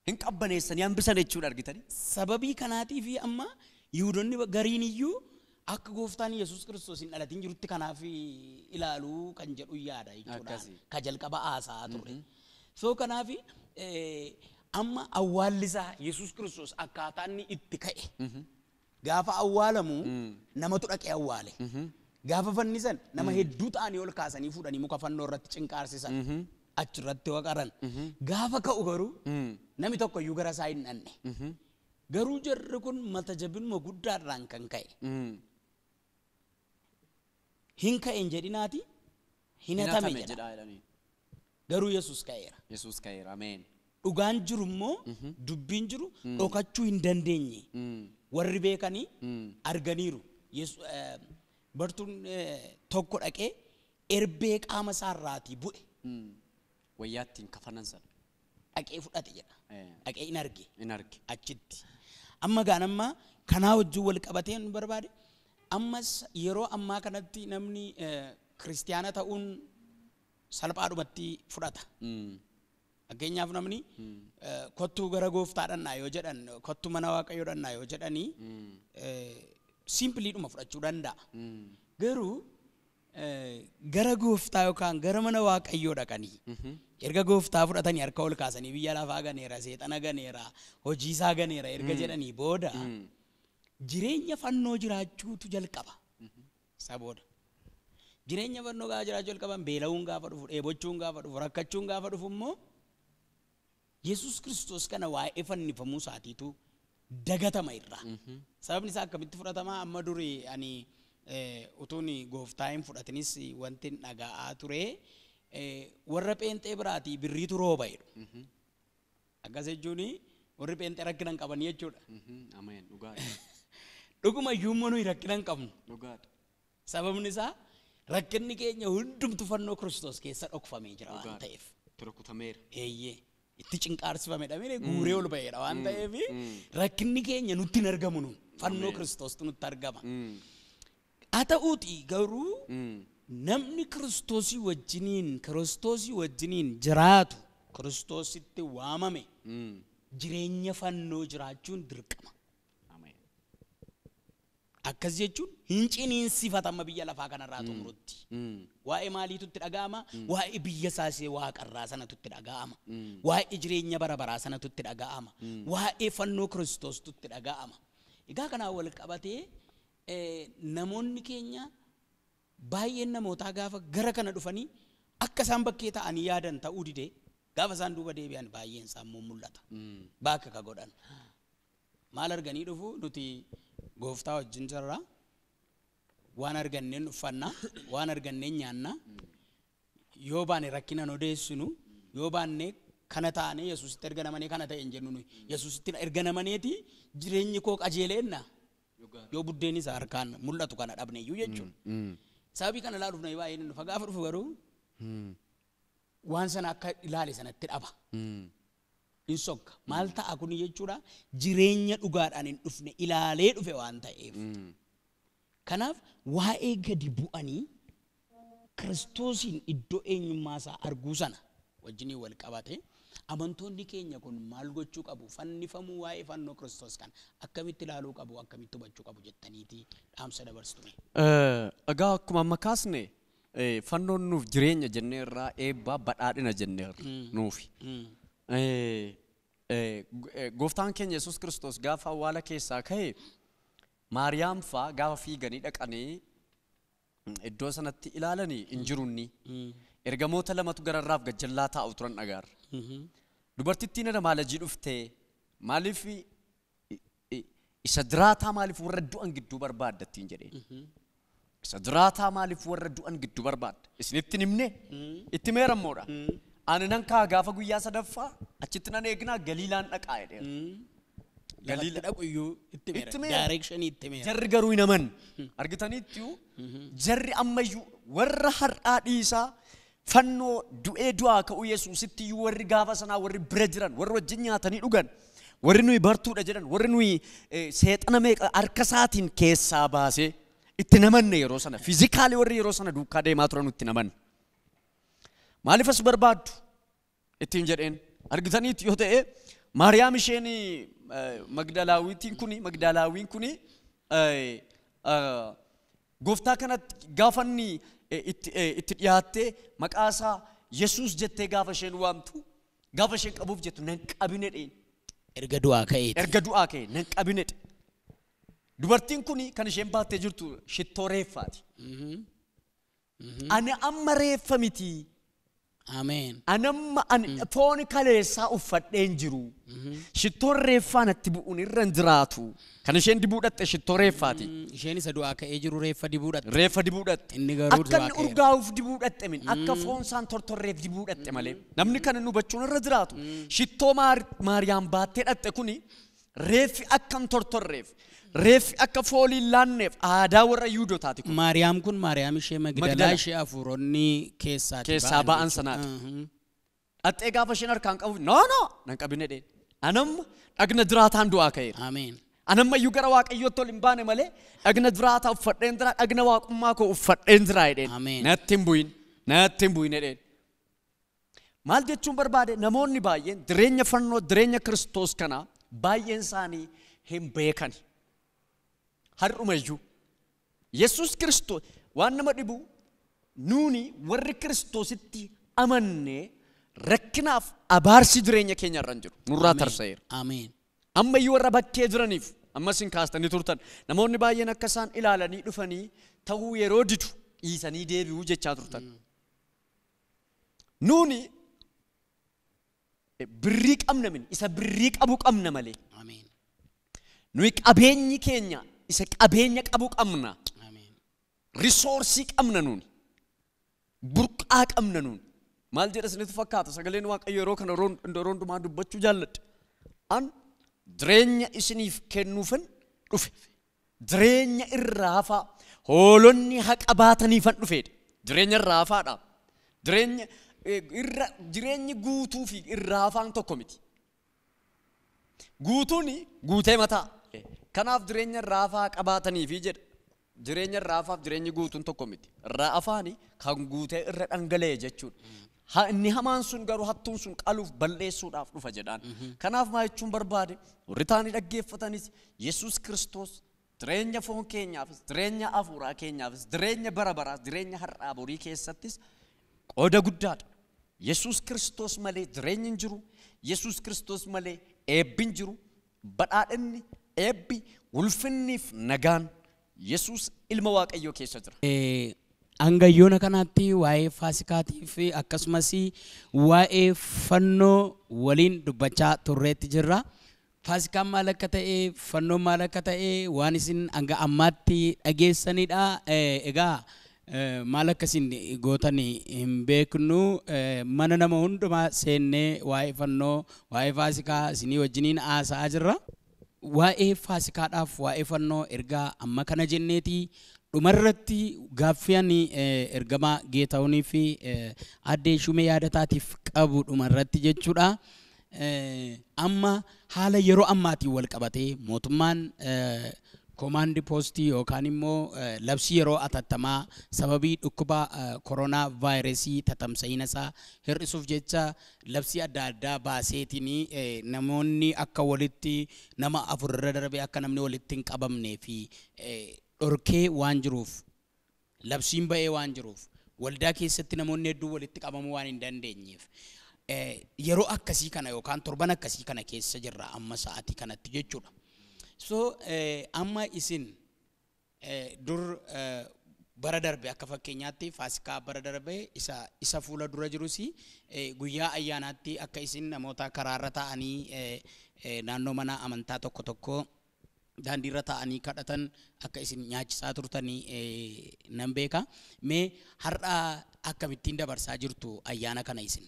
Hin qabbaneessanii hambisan jechuudha argitanii. Sababii kanaatii fi amma Yihudoonni gariin iyyuu akka gooftaan Yesuus Kiristoos hin dhalatin jirutti kanaaf ilaaluu kan jedhu yaada jechuudha. Ka jalqaba haasaa ture. So kanaaf amma awwaalli isaa Yesuus Kiristoos akkaataa inni itti ka'e. Gaafa awwaalamu namatu dhaqee awwaale. Gaafa fannisan nama hedduu ta'anii ol kaasanii fuudhanii muka fannoo irratti cinqaarsisan. Achirratti waqaran. Gaafa ka'u garuu namni tokko iyyuu gara isaa hin dhanne. Garuu jarri kun mata jabinuma guddaadhaan kan ka'e. Hin ka'een jedhinaati hin hatame jedha. Garuu Yesuus ka'eera. Yesuus ka'eera. Ameen. Dhugaan jiru immoo dubbiin jiru dhokachuu hin dandeenye. Warri beekanii arganiiru. Bartuun tokko dhaqee erbee qaama isaarraatii bu'e. Wayyaa ittiin kafanan sana. Dhaqee fudhate jedha. Dhaqee hin arge. Hin arge. Achitti. Amma gaan amma kanaa wajjin wal qabatee nu barbaade. Ammas yeroo ammaa kanatti namni kiristiyaana ta'uun salphaadhumatti fudhata. Fakkeenyaaf namni kottuu gara gooftaa dhannaa yoo jedhan kottuu mana Waaqayyoo dhannaa yoo jedhanii simpiliidhuma fudhachuu danda'a. Garuu gara gooftaa yookaan gara mana Waaqayyoo dhaqanii erga gooftaa fudhatanii harka ol kaasanii biyya lafaa ganeera, seexana ganeera, hojii isaa ganeera erga jedhanii booda jireenya fannoo jiraachuutu jalqaba. Isa booda. Jireenya fannoo gaafa jiraachuu jalqaban beela'uun gaafa dhufu, dheebochuun gaafa dhufu, rakkachuun gaafa dhufu immoo Yesuus Kiristoos kana waa'ee fannifamuu isaatiitu dagatama irraa. Sababni isaa akkamitti fudhatama? Amma duri ani utuun gooftaa hin fudhatinis wanti dhaga'aa ture warra pheenxee biraatii birriitu rooba jedhu. Akkas jechuun warri pheenxee rakkina hin qaban jechuudha. Ameen, dhugaadha. Dhuguma iyyuu immoo nuyi rakkina hin qabnu. Dhugaadha. Sababni isaa rakkinni keenya hundumtu fannoo Kiristoos keessa dhokfamee jira waan ta'eef. Rukutameera. Eeyyee. Itti cinqaarsifamedha mire guuree ol ba'eedha waan ta'eef rakkinni keenya nutti hin argamu nu. Fannoo Kiristoostu nutti argama. Haa ta'uutii garuu namni Kiristoosii wajjiniin jiraatu Kiristoositti waamame jireenya fannoo jiraachuun dirqama. Akkas jechuun hin ciniinsifatama biyya lafaa kanarraa xumurutti. Waa'ee maaliitu itti dhaga'ama? Waa'ee biyya isaasee waaqarraa sanatu itti dhaga'ama. Waa'ee jireenya bara baraa sanatu itti dhaga'ama. Waa'ee fannoo Kiristoostu itti dhaga'ama. Egaa kanaan wal qabatee namoonni keenya baay'een namootaa gaafa gara kana dhufanii akka isaan bakkee ta'anii yaadan ta'uu didee gaafa isaan duuba deebi'an baay'een isaa immoo mul'ata. Bakka ka godhan. Maal arganii dhufu nuti gooftaa wajjin jirra. Waan arganneen uffanna, waan arganneen nyaanna. Yoo baane rakkina nu odeessinu, yoo baanne kana taane Yesuusitti erga namanii kana ta'e hin jennu nuyi. Yesuusitti erga namaneeti jireenyi koo qajeeleenna. Yoo buddeen isaa harkaan mul'atu kana dhabne iyyuu jechuudha. Sababii kana ilaaluuf namni baay'een dhufa. Gaafa dhufu garuu waan sana akka ilaale sanatti dhaba. Hin sokka. Maal ta'a kuni jechuudha jireenya dhugaadhaan hin dhufne ilaalee dhufe waan ta'eef. Kanaaf waa'ee gadi bu'anii Kiristoosiin iddoo eenyummaa isaa arguu sana wajjiniin wal qabate amantoonni keenya kun maal gochuu qabu? Fannifamuu waa'ee fannoo Kiristoos kana akkamitti ilaaluu qabu? Akkamitti hubachuu qabu jettaniiti dhaamsa dabarsitu? Egaa akkuma amma kaasne fannoon nuuf jireenya jenneerraa eebbaa badhaadhina jenneerra nuufi. Gooftaan keenya Yesuus Kiristoos gaafa awwaala keessaa ka'e Maariyaam faa gaafa fiiganii dhaqanii iddoo sanatti ilaalanii hin jirunni. Ergamoota lamatu gararraaf gajjallaa taa'u turan dhagaarra. Dubartittiin irra maalajii dhuftee maaliif isa jiraataa maaliif warra du'an gidduu barbaadda ittiin jedheen. Isa jiraataa maaliif warra du'an gidduu barbaadda? Isinitti hin himne? Itti meerammoodha. Ani nan kaa gaafa guyyaa sadaffaa achitti nan eegnaa Galiilaan dhaqaa jedheera. Galiila dhaqu iyyuu itti meera. Direction itti meera. Jarri garuu hin amanne. Argitaniitti jarri ammayyuu warra har'aa dhiisaa fannoo du'ee du'aa ka'uu Yesuusitti iyyuu warri gaafa sanaa warri bira jiran warri wajjin nyaatanii dhugan warri nuyi bartuudha jedhan warri nuyi seexana meeqa harka isaatiin keessaa baasee itti namanne yeroo sana fiizikaalii warri yeroo sana duukaa deemaa turan itti namanne. Maaliif as barbaaddu ittiin jedheen argitaniitti yoo ta'e Maariyaam isheen Magdalaawiitiin kuni Magdalaawiin kuni gooftaa kanatti gaafa inni itti dhiyaattee maqaa isaa Yesuus jettee gaafa isheen waamtu gaafa isheen qabuuf jettu nan qabine dheen. Erga du'aa ka'eeti. Erga du'aa ka'e nan qabine dhe. Dubartiin kuni kan isheen baattee jirtu shittoo reeffaati. Ani amma reeffa miti. Ameen. Ani amma foon kaleessaa uffadheen jiru. Shittoon reeffaa natti bu'uun irra hin jiraatu. Kan isheen dibuu dhatte shittoo reeffaati. Isheen isa du'aa ka'ee jiru reeffa dibuu dhatte. Reeffa dibuu dhatte. Inni garuu Akka du'aa inni ka'eera. urgaa'uuf dibuu dhatte min akka foon isaan tortorreef dibuu dhatte malee. Namni kana nu hubachuun irra jiraatu. Shittoo Maariyaam baattee dhatte kuni reeffi akka hin tortorreef reeffi akka foolii laanneef aadaa warra Yihuudootaati kun. Maariyaam kun Maariyaam ishee Magdalaa Magdala. ishee hafuuronni Keessaa ba'an sanaati. Dhattee gaafa isheen harkaan qabuuf no no nan qabine dheen. Anamma dhagna jiraataan du'aa ka'eera. Ameen. Anamma iyyuu gara Waaqayyootti ol hin baane malee dhagna jiraataa uffadheen jira dhagna waaqummaa koo uffadheen jira jedheen. Ameen. Natti hin bu'in natti hin bu'in jedheen. Maal jechuun barbaade namoonni baay'een jireenya fannoo jireenya Kiristoos kanaa baay'een isaanii hin beekan. Har'uma iyyuu Yesuus Kiristoos waan nama dhibu nuuni warri Kiristoositti amanne rakkinaaf abaarsi jireenya keenya irra hin jiru. Nurraa tarsa'eera. Ameen. Amma iyyuu warra bakkee jiraniif ammas hin kaastanii turtan. Namoonni baay'een akka isaan ilaalanii dhufanii ta'uu yeroo didu Dhiisanii deebi'uu jechaa turtan. Nuuni birrii qabna min isa birrii qabu qabna malee. Ameen. Nuyi qabeenyi keenya isa qabeenya qabu qabna. Ameen. Risoorsii qabna nuuni. Burqaa qabna nuuni. Maal jedha isinitti fakkaata sagaleen Waaqayyo yeroo kana yeroo hundumaa dubbachuu jaalladha. An jireenya isiniif kennuufan dhufe. Jireenya irraa hafaa hoolonni haqa baataniifan dhufeedha. Jireenya irraa hafaadha. Jireenya irra jireenyi guutuu fi irraa hafaan tokko miti. Guutuun guutee mataa. Kanaaf jireenya irraa hafaa qabaataniifi jedha. Jireenya irraa hafaaf jireenyi guutuun tokko miti. Irraa hafaani kan guutee irra dhangala'e jechuudha. Inni hamaan sun garuu hattuun sun qaluuf balleessuudhaaf dhufa jedhaan. Kanaaf maal jechuun barbaade warri taanii dhaggeeffatanis Yesuus Kiristoos jireenya foon keenyaafis jireenya hafuuraa keenyaafis jireenya bara baraas jireenya har'aa borii keessattis qooda guddaadha. Yesuus Kiristoos malee jireenyi hin jiru. Yesuus Kiristoos malee eebbi hin jiru. Badhaadhinni, eebbi, ulfinniif nagaan Yesuus ilma Waaqayyoo keessa jira. Hanga yoona kanaatti waa'ee Faasikaatii fi akkasumas waa'ee fannoo waliin dubbachaa turreetti jirra. Faasikaan maal akka ta'e, fannoon maal akka ta'e waan isin hanga ammaatti dhageessanidha. Egaa maal akka isin gootan hin beeknu. Mana nama hundumaa seennee waa'ee fannoo, waa'ee Faasikaa isinii wajjiniin haasa'aa jirra. Waa'ee Faasikaadhaaf waa'ee fannoo ergaa amma kana jenneeti dhumarratti gaaffii ani ergamaa Geetahuunii fi addee Shumee Yaadataatiif qabu dhumarratti jechuudha. Amma haala yeroo ammaatiin wal qabatee mootummaan koomaandi poostii yookaan immoo labsii yeroo atattamaa sababii dhukkuba koronaa vaayirasii tatamsa'ina isaa hir'isuuf jecha labsii adda addaa baaseetiin namoonni akka walitti nama afur irra darbee akka namni walitti hin qabamnee fi dhorkee waan jiruuf, labsiin ba'ee waan jiruuf, waldaa keessatti namoonni hedduu walitti qabamuu waan hin dandeenyeef, yeroo akkasii kana yookaan torban akkasii kana keessa jirra amma sa'aatii kanatti jechuudha. So amma isin dur bara darbe akka fakkeenyaatti Faasikaa bara darbe isa fuula dura jirus guyyaa ayyaanaatti akka isin namoota karaarra taa'anii naannoo mana amantaa tokko tokko daandiirra taa'anii kadhatan akka isin nyaachisaa turtanii nan beeka. Mee har'a akkamittiin dabarsaa jirtu ayyaana kana isin?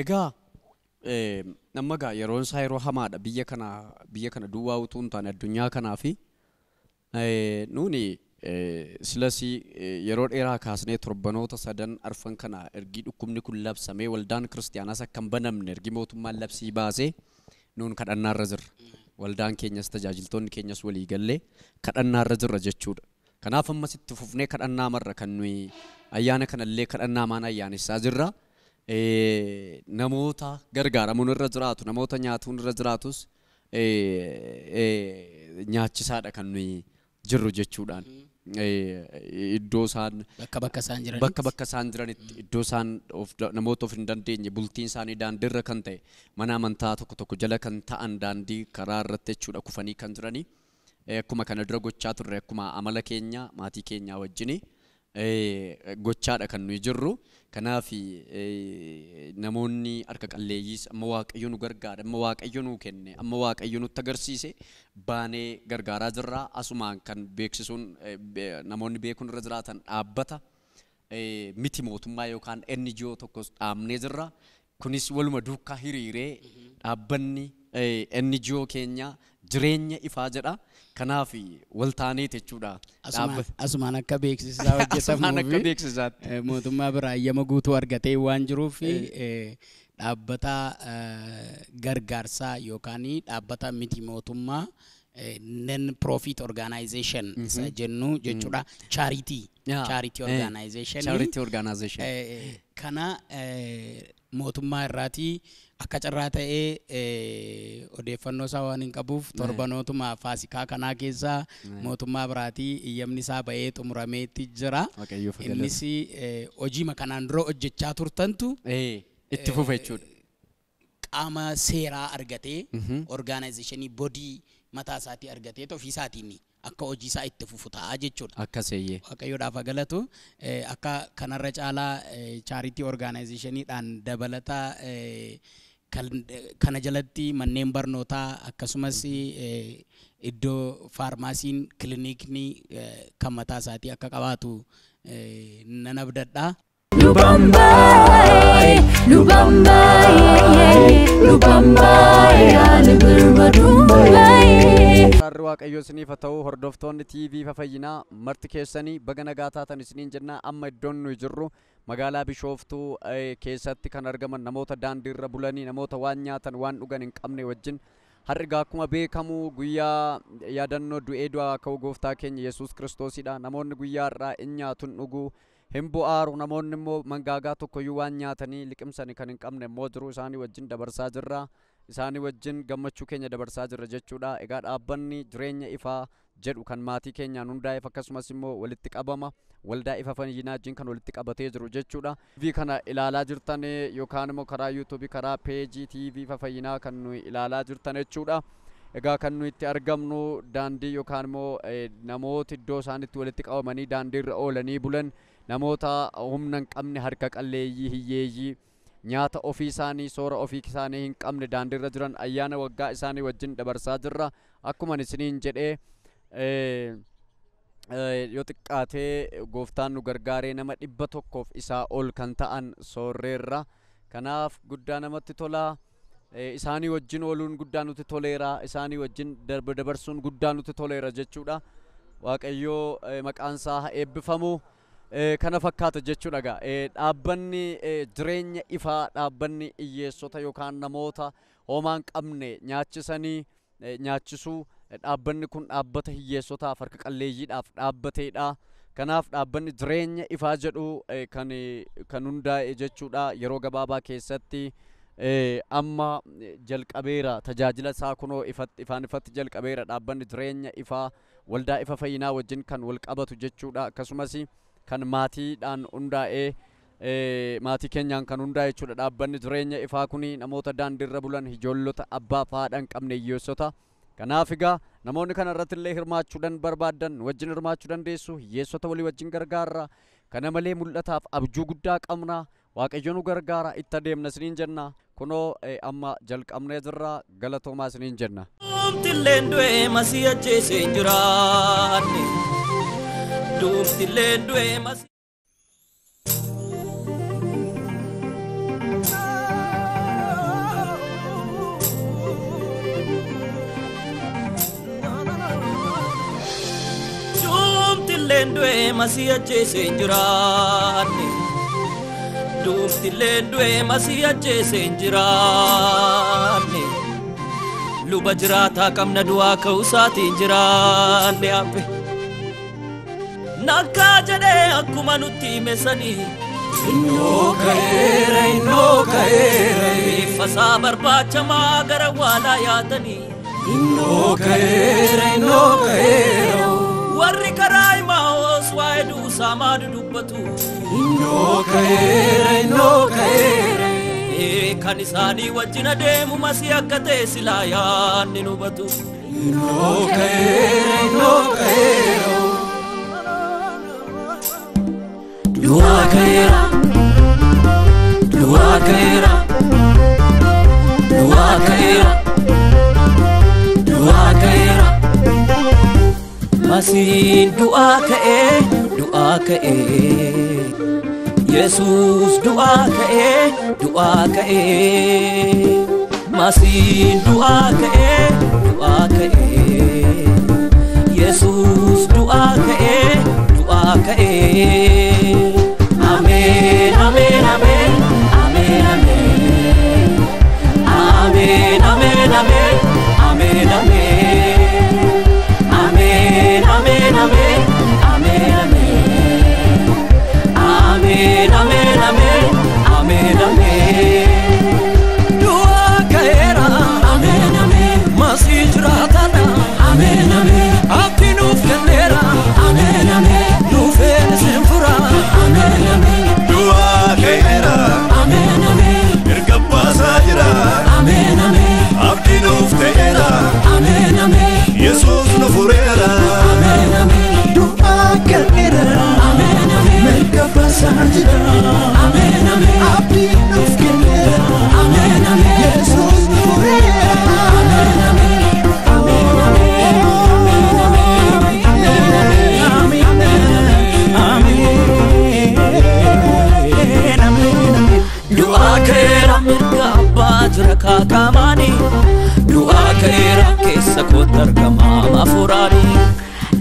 Egaa amma gaa yeroon isaa yeroo hamaadha biyya kana duwwaa utuu hin taane addunyaa kanaa fi nuuni silasii yeroo dheeraa kaasnee torbanoota sadan arfan kana ergi dhukkubni kun labsamee waldaan kiristiyaanaas akka hin banamne ergi mootummaan labsii baasee nuun kadhannaarra jirra. Waldaan keenyas tajaajiltoonni keenyas walii gallee kadhannaarra jirra jechuudha. Kanaaf ammas itti fufnee kadhannaa marra kan nuyi ayyaana kanallee kadhannaa maan ayyaanessaa jirra. Namoota gargaaramuun irra jiraatu, namoota nyaatuun irra jiraatus nyaachisaadha kan nuyi jirru jechuudhaan. Iddoo isaan bakka bakka isaan jiranitti, bakka bakka isaan jiranitti, iddoo isaan of namoota of hin dandeenye bultiin isaanii daandiirra kan ta'e mana amantaa tokko tokko jala kan ta'an daandii karaa irratti jechuudha kufanii kan jiranii. Akkuma kana dura gochaa turre akkuma amala keenya maatii keenyaa wajjini gochaadha kan nuyi jirru. Kanaaf namoonni harka qalleeyyiis amma Waaqayyo nu gargaara, amma Waaqayyo nu kenne, amma Waaqayyo nutti agarsiise baanee gargaaraa jirra. Asumaan kan beeksisuun namoonni beekuun irra jiraatan dhaabbata miti mootummaa yookaan NGO tokkos dhaabnee jirra. Kunis waluma duukaa hiriiree dhaabbanni NGO keenya jireenya ifaa jedha. Kanaaf wal taanee jechuudha. Asumaan akka beeksisaa Asumaan akka hojjetamuuf beeksisaatti. Mootummaa biraa eeyyama guutuu argatee waan jiruuf dhaabbata gargaarsaa yookaan dhaabbata miti mootummaa non profit organization isa jennu jechuudha. Charity charity organization. Charity organization. Kana mootummaa irraatii akka carraa ta'ee odeeffannoo isaa waan hin qabuuf torbanootuma Faasikaa kanaa keessaa mootummaa biraatii iyyamni isaa ba'ee xumurameetti jira. Waaqayyoof galata. Innis hojii kanaan dura hojjechaa turtantu Itti fufa jechuudha. Qaama seeraa argatee organizationii bodii mataa isaatii argatee ofii isaatiin akka hojii isaa itti fufu ta'a jechuudha. Akkaseeyyee. Waaqayyoodhaaf haa galatu. Akka kanarra caalaa charity organizationiidhaan dabalata kana jalatti manneen barnootaa akkasumas iddoo faarmaasiin kilinikni kan mataa isaatii akka qabaatu nan abdadha. Lubambaye, Lubambaye, Lubambaye, ani birmadumbaye. Harri Waaqayyoo isiniif haa ta'u. Hordoftoonni TV Ifa Fayyinaa marti keessanii baga nagaa taatan isiniin jenna. Amma iddoon nuyi jirru magaalaa Bishooftuu keessatti kan argaman namoota daandiirra bulanii, namoota waan nyaatan waan dhugan hin qabne wajjin. Har'i egaa akkuma beekamu guyyaa yaadannoo du'ee du'aa ka'uu gooftaa keenya Yesuus Kiristoosidha. Namoonni guyyaa har'aa hin nyaatu, hin dhugu, hin bu'aaru. Namoonni immoo mangaagaa tokkoyyuu waan nyaatanii liqimsanii kan hin qabne immoo jiru. Isaanii wajjin dabarsaa jirra. Isaanii wajjin gammachuu keenya dabarsaa jirra jechuudha. Egaa dhaabbanni Jireenya Ifaa jedhu kan maatii keenyaan hundaa'eef akkasumas immoo walitti qabama waldaa Ifa Fayyinaa wajjin kan walitti qabatee jiru jechuudha. TV kana ilaalaa jirtan yookaan immoo karaa YouTube, karaa peejii TV Ifa Fayyinaa kan nuyi ilaalaa jirtan jechuudha. Egaa kan nuyi itti argamnu daandii yookaan immoo namooti iddoo isaanitti walitti qabamanii daandiirra oolanii bulan, namoota humna hin qabne, harka qalleeyyii, hiyyeeyyii, nyaata ofii isaanii, soora ofii isaanii hin qabne daandiirra jiran ayyaana waggaa isaanii wajjin dabarsaa jirra. Akkuma isiniin jedhee yoo xiqqaatee gooftaan nu gargaaree nama 100 isaa ol kan ta'an soorreerra. Kanaaf guddaa namatti tola. Isaanii wajjin ooluun guddaa nutti toleera. Isaanii wajjin dabarsuun guddaa nutti toleera jechuudha. Waaqayyoo maqaan isaa haa eebbifamu. Kana fakkaata jechuudha egaa. Dhaabbanni Jireenya Ifaa dhaabbanni hiyyeessota yookaan namoota homaa hin qabne nyaachisanii nyaachisuu. Dhaabbanni kun dhaabbata hiyyeessotaaf harka qalleeyyiidhaaf dhaabbateedha. Kanaaf dhaabbanni Jireenya Ifaa jedhu kan hundaa'e jechuudha. Yeroo gabaabaa keessatti amma jalqabeera tajaajila isaa, kunoo ifaan ifatti jalqabeera. Dhaabbanni Jireenya Ifaa waldaa Ifa Fayyinaa wajjin kan wal qabatu jechuudha. Akkasumas kan maatiidhaan hundaa'ee, maatii keenyaan kan hundaa'e jechuudha. Dhaabbanni Jireenya Ifaa kuni namoota daandiirra bulan, ijoollota abbaa fi haadha hin qabne, hiyyeessota. Kanaaf egaa namoonni kana irratti illee hirmaachuu barbaaddan wajjin hirmaachuu dandeessu. Hiyyeessota walii wajjin gargaarra. Kana malee mul'ataaf abjuu guddaa qabna. Waaqayyo nu gargaara, itti adeemna isiniin jenna. Kunoo amma jalqabnee jirra. Galatoomaa isiniin jenna. Duumtilleen du'ee masii ajjeesee hin jiraanne. Duumtilleen du'ee masii. Duumtilleen du'ee masii ajjeesee hin jiraanne. Duumtilleen du'ee masii ajjeesee hin jiraanne. Luba jiraataa qabna du'aa ka'uu isaatiin jiraanne abbe. Nakkaa jedhee akkuma nutti hime sanii. Innoo ka'eera, innoo ka'eera. Reeffa barbaachamaa gara awwaalaa yaatanii. Innoo ka'eera, innoo ka'eera. Warri karaa Imaa'oos waa'ee duusaa maadu dubbatu. Innoo ka'eera, innoo ka'eera. Kan isaanii wajjin adeemu masii akka ta'e silaa yaadni nu hubatu. Innoo ka'eera, innoo ka'eera. Du'aa ka'eera, du'aa ka'eera, du'aa ka'eera, du'aa ka'eera. Masiin du'aa ka'ee, du'aa ka'ee. Yesuus du'aa ka'ee, du'aa ka'ee. Masiin du'aa ka'ee, du'aa ka'ee. Yesuus du'aa ka'ee, du'aa ka'ee. Ameen, ameen, ameen, ameen, ameen. Ameen, ameen, ameen, ameen, ameen. Ameen, ameen, ameen, ameen, ameen. Ameen, ameen, ameen, ameen, ameen. Du'aa ka'eera, Ameen, ameen, masii jiraataadha. ameen, ameen, Abdii nuuf kenneera, ameen, ameen, nuufeen isin fura. ameen, ameen. Du'aa ka'eera, Du'aa ka'eera mirga abbaa jira kaakaamaani. Du'aa ka'eera keessa kootti argamaa hafuuraani.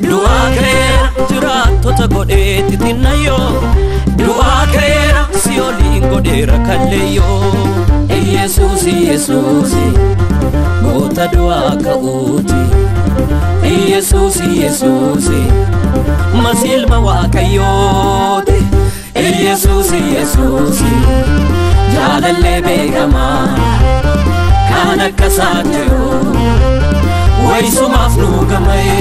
Du'aa ka'eera jiraattota godhee xixinnayyoo. Du'aa ka'eera si'ooliin godheera kalleeyyoo. Iyesuus Iyesuus goota du'aa ka'uuti. Iyesuus Iyesuus masiilma Waaqayyooti. Iyesuus Iyesuus jaalallee beekamaa kan akka isaan jiru wayisumaaf nu gama'e.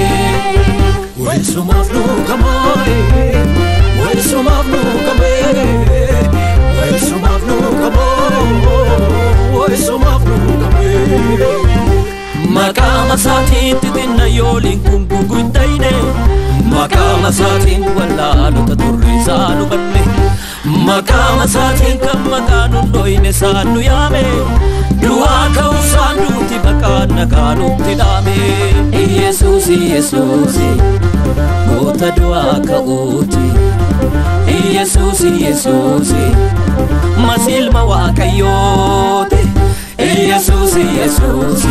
Wayisumaaf nu gama'e. Wayisumaaf nu gama'e. Wayisumaaf nu gama'e. Wayisumaaf nu gama'e. Maqaa isaatiin xixinnayooliin kun gugudayne. Maqaa isaatiin wallaalota turre isaan hubanne. Maqaa isaatiin kan maqaa nu dhoyne isaan nu yaame. Du'aa ka'uusaan nuti maqaan nagaa nutti dhaame. Iyesuus Iyesuus goota du'aa ka'uuti. Iyesuus Iyesuus masiilma Waaqayyooti. Iyesuus Iyesuus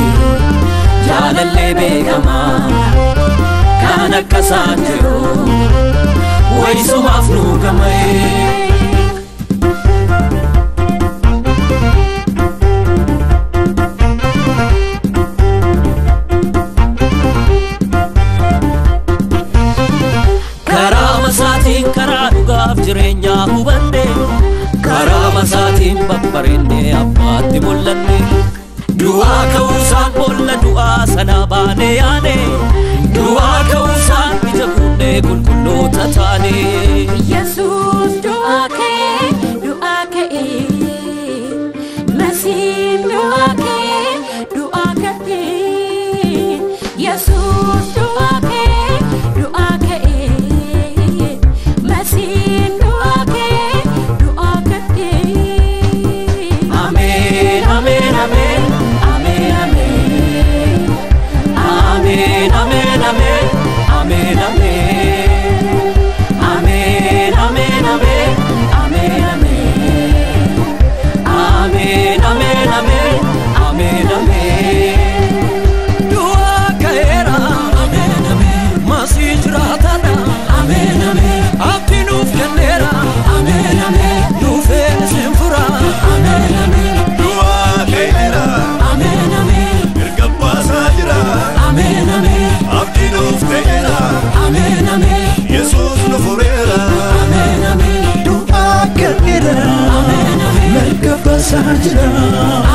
jaalallee beekamaa kan akka isaan jiru wayisumaaf nu gama'e. Karaa isaatiin karaa dhugaaf jireenyaa hubanne. Karaa isaatiin babbareenne abbaatti mul'anne. Du'aa ka'uusaan boolla du'aa sanaa baanee yaane. Du'aa ka'uusaan ija guunnee qulqulloota taane. Yesuus du'aa ka'e, du'aa ka'e. Masiin du'aa ka'e, du'aa ka'e. Yesuus du'aa ka'e, du'aa ka'e. Masiin du'aa ka'e, du'aa ka'e. Ameen, ameen, ameen, ameen, ameen. Ameen, ameen, ameen, ameen, ameen. Ameen, ameen, ameen, ameen, ameen. Ameen, ameen, ameen, ameen, ameen. Du'aa ka'eera, ameen, ameen. Masii jiraataadha, ameen, ameen. Abdii nuuf kenneera, ameen, ameen. Dhufee isin fura, ameen, ameen. Du'aa ka'eera, ameen, ameen. Mirga baasaa jira, ameen, ameen. Abdii nuuf ta'eera, ameen, ameen. Yesuus nu fureera, ameen, ameen. Du'aa ka'eera, ameen, ameen. Mirga baasaa jira,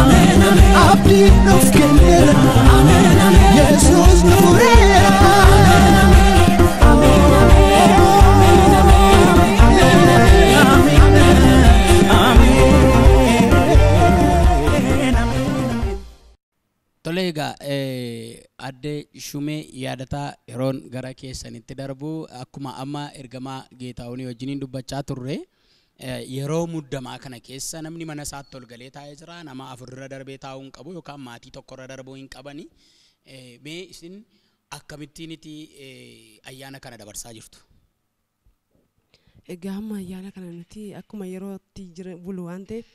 ameen, ameen. Abdii nuuf kenneera, ameen, ameen. Yesuus nu fureera. Ameen, ameen. Ameen, ameen. Ameen, ameen. Ameen, ameen. Tole egaa addee Shumee Yaadataa yeroon gara keessanitti darbu akkuma amma ergamaa Geetaahunii wajjiniin dubbachaa turre yeroo muddamaa kana keessa namni mana isaatti ol galee taa'ee jira. Nama afurra darbee taa'uu hin qabu yookaan maatii tokkorra darbuu hin qabani. Mee isin akkamittiiniti ayyaana kana dabarsaa jirtu? Egaa amma ayyaana kana nuti akkuma yerootti bulu waan ta'eef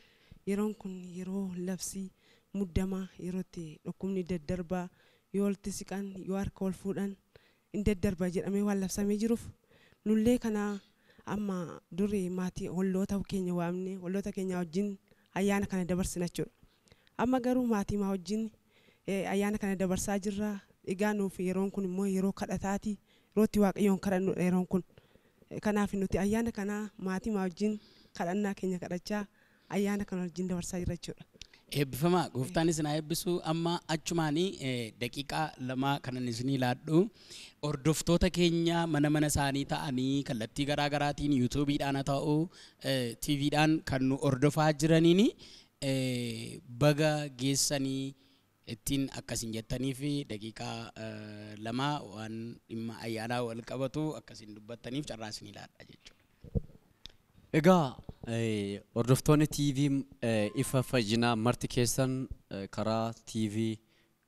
yeroon kun yeroo labsii muddamaa yerootti dhukkubni daddarbaa yoo walitti siqan yoo harka wal fuudhan hin daddarba jedhamee waan labsamee jiruuf nullee kana amma durii maatii holloota keenya waamne holloota keenya wajjin ayyaana kana dabarsina jechuudha. Amma garuu maatii maa wajjin ayyaana kana dabarsaa jirra. Egaa nuuf yeroon kun immoo yeroo kadhataati. Yeroo itti Waaqayyoon kadhannudha yeroon kun. Kanaaf nuti ayyaana kana maatii maa wajjin kadhannaa keenya kadhachaa ayyaana kana wajjin dabarsaa jirra jechuudha. Eebbifamaa gooftaan isin haa eebbisu. Amma achumaanii daqiiqaa 2 kanan isinii laadhu hordoftoota keenya mana mana isaanii ta'anii kallattii garaa garaatiin yuutuubiidhaan haa ta'u tiiviidhaan kan nu hordofaa jiraniin baga geessanii ittiin akkasin jettanii fi daqiiqaa 2 waan dhimma ayyaanaa wal qabatu akkasin dubbattaniif carraa isinii laadha jechuudha. Egaa hordoftoonni TV ifa fayyinaa marti keessan karaa TV,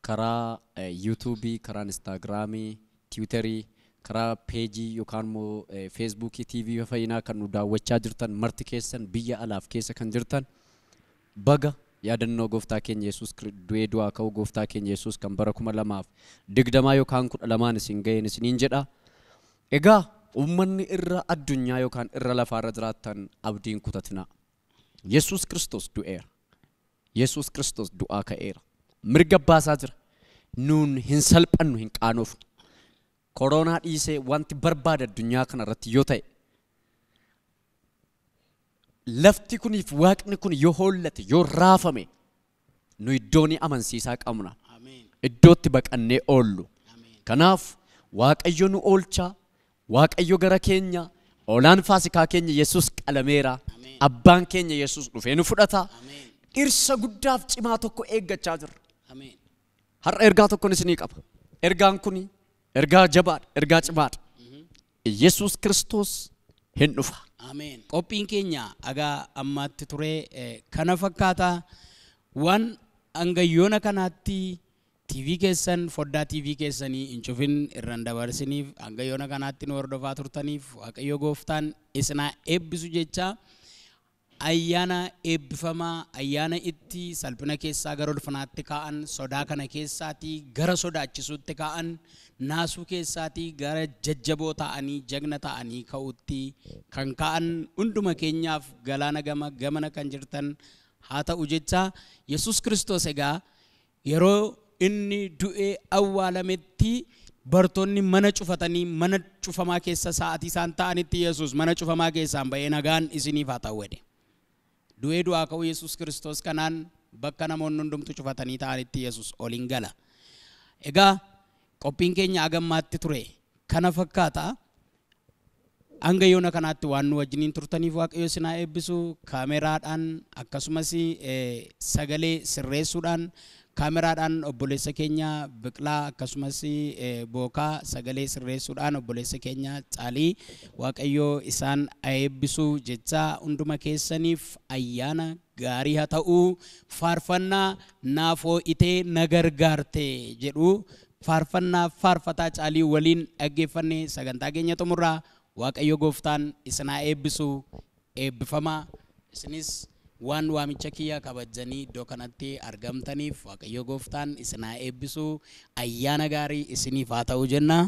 karaa yuutuubii, karaa Instaagiraamii, Tiwiitarii, karaa peejii yookaan immoo Feesbuukii TV ifa fayyinaa kan nu daawwachaa jirtan marti keessan biyya alaaf keessa kan jirtan Baga yaadannoo gooftaa keenya Yesuus du'ee du'aa ka'uu gooftaa keenya Yesuus kan bara 2020 yookaan 12 isin ga'een isiniin jedha. Egaa uummanni irra addunyaa yookaan irra lafaarra jiraattan abdiin kutatina. Yesuus Kiristoos du'eera. Yesuus Kiristoos du'aa ka'eera. Mirga baasaa jira. Nuun hin salphannu hin qaanofnu. Koronaa dhiisee wanti barbaade addunyaa kana irratti yoo ta'e lafti kuniif waaqni kun yoo hollate yoo raafame nu iddoo ni amansiisaa qabna. Iddootti baqannee oollu. Kanaaf Waaqayyo nu oolchaa, Waaqayyo gara keenya, oolaan Faasikaa keenya Yesuus qalameera. Abbaan keenya Yesuus dhufee nu fudhata. Dhirsa guddaaf cimaa tokko eeggachaa jirra. Har'a ergaa tokkoon isinii qaba. Ergaan kuni ergaa jabaadha, ergaa cimaadha. Yesuus Kiristoos hin dhufa. Ameen. Qophiin keenya agaa ammaatti ture kana fakkaata. Waan hangayyoona kanaatti TV keessan foddaa TV keessanii hin cufin irraan dabarsiniif hangayyoona kanaatti nu hordofaa turtaniif Waaqayyo gooftaan isinaa eebbisu jecha ayyaana eebbifamaa ayyaana itti salphina keessaa gara ulfinaatti kaa'an sodaa kana keessaatii gara sodaachisuutti kaa'an naasuu keessaatii gara jajjaboo ta'anii jagna ta'anii ka'utti kan kaa'an hunduma keenyaaf galaana gama gamana kan jirtan haa ta'u jecha Yesuus Kiristoos egaa yeroo inni du'ee awwaalametti bartoonni mana cufatanii mana cufamaa keessa sa'aatii isaan ta'anitti Yesuus mana cufamaa keessaan ba'ee nagaan isiniif haa ta'u jedhe. Du'ee du'aa ka'uu Yesuus Kiristoos kanaan bakka namoonni hundumtu cufatanii ta'anitti Yesuus ol hin gala. Egaa qophiin keenya hagammaatti ture kana fakkaata. Hanga yoona kanaatti waan nu wajjiniin turtaniif Waaqayyo isin haa eebbisu. Kaameraadhaan akkasumas sagalee sirreessuudhaan kaameraadhaan obboleessa keenya Biqilaa akkasumas Bookaa sagalee sirreessuudhaan obboleessa keenya Caalii Waaqayyo isaan haa eebbisu jecha hunduma keessaniif ayyaana gaarii haa ta'u. Faarfannaa naaf hoo'itee na gargaarte jedhu faarfannaa faarfataa Caalii waliin dhaggeeffanne sagantaa keenya xumurraa. Waaqayyo gooftaan isin haa eebbisu. Eebbifamaa. Isinis waan waamicha kiyya kabajanii iddoo kanatti argamtaniif Waaqayyo gooftaan isin haa eebbisu. Ayyaana gaarii isiniif haa ta'u jenna.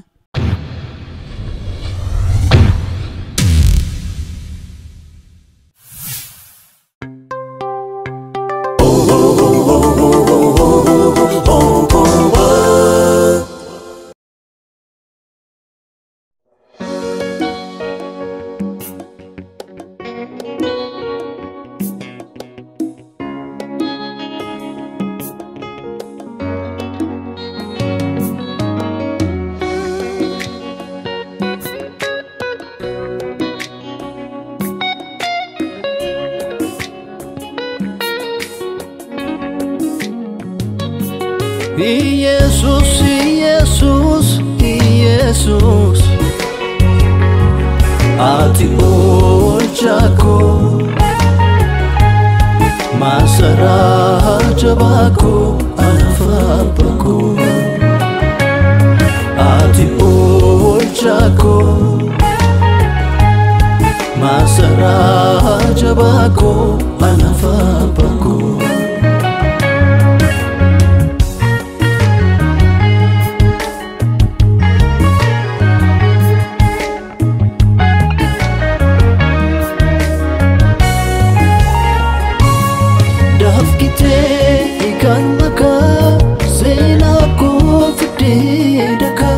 Yesus, Yesus, Yesus, ati oolchaa koo, masaraa jabaa koo, anaaf abbaa koo. Ati oolchaa koo, masaraa jabaa koo, anaaf abbaa koo. Kan maka seenaa koo fidee daka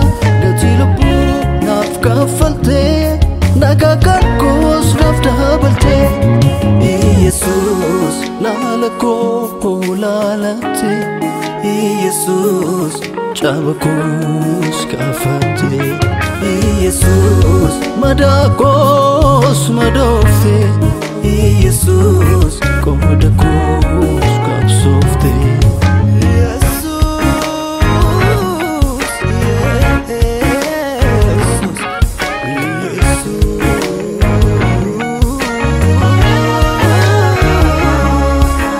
gatii lubbuu naaf kaffaltee nagaa kan koos naaf dabaltee Yesuus laala koo laalatte Yesuus caba koos kaafatte Yesuus madaa koos madoofte Yesuus qooda koos qabsoofte. Yesuus, Yesuus, Yesuus.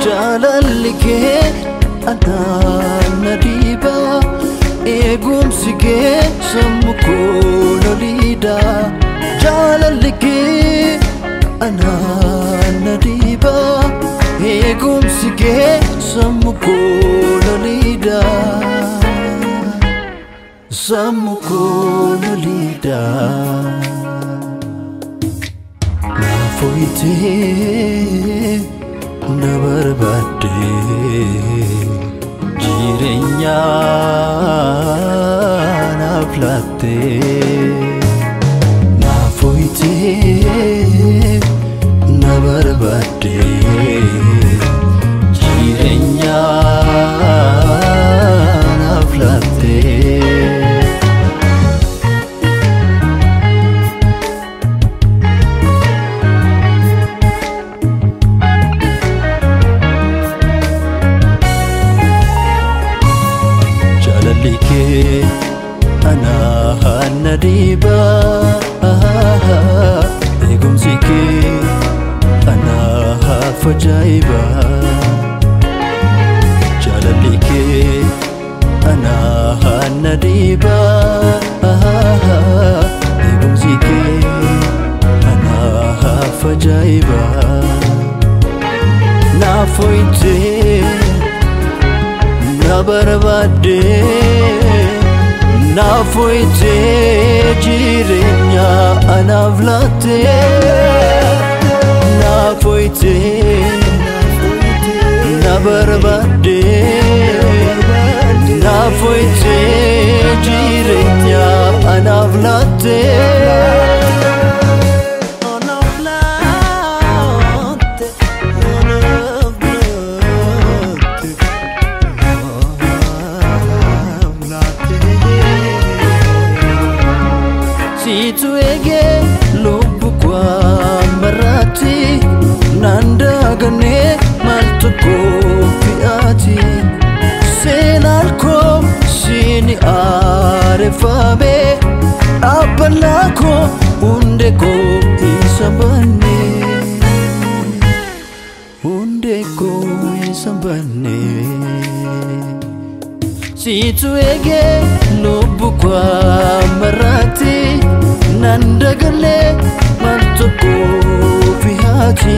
Jaalalli kee anaan na dhiiba, eegumsi kee sammuu koo loliidha. Jaalalli kee anaan na dhiiba, eegumsi Eegumsi kee sammuu koo loliidha. Sammuu koo loliidha. Naaf ho'itee na barbaadde jireenya naaf laatte. Naaf ho'itee na barbaadde jireenya naaf laatte. Jaalalli kee anaa na dhiiba, eegumsi kee anaaf ajaa'iba. Jaalalli kee anaa na dhiiba, eegumsi kee anaaf ajaa'iba. Naaf ho'itee na barbaadde, naaf ho'itee jireenya anaaf laatte. Naaf ho'itee na barbaadde, naaf ho'itee jireenya anaaf laatte. Anaaf laatte, anaaf laatte, anaaf laatte. Siitu eegee lubbu koo ammarraatti naan daagannee maal tokko fi'aati. Seenaan koo siini aareffame dhaabbannaa koo hundee koo isa banne. Hundee koo isa banne. Siitu eegee lubbu koo ammarraatti naan daagalee maal tokko fi'aati.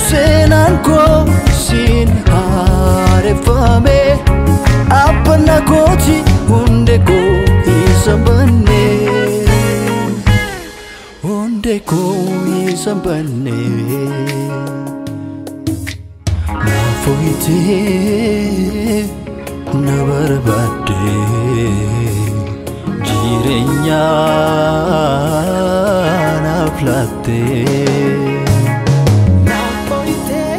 Seenaan koo siin haareffame dhaabbannaa kooti hundee koo isa banne. Hundee koo isa banne. Naaf ho'itee na barbaadde jireenya naaf laatte. Naaf ho'itee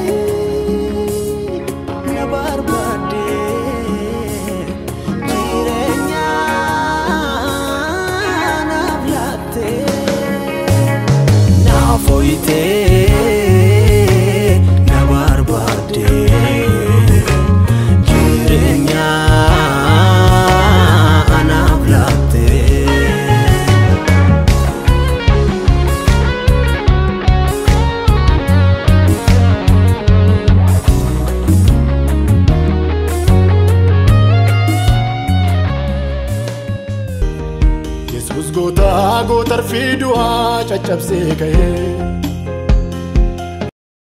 na barbaadde jireenya naaf laatte. Naaf ho'itee na barbaadde jireenya anaaf laatte. Yesuus goota gootarfii du'aa caccabsee ka'ee.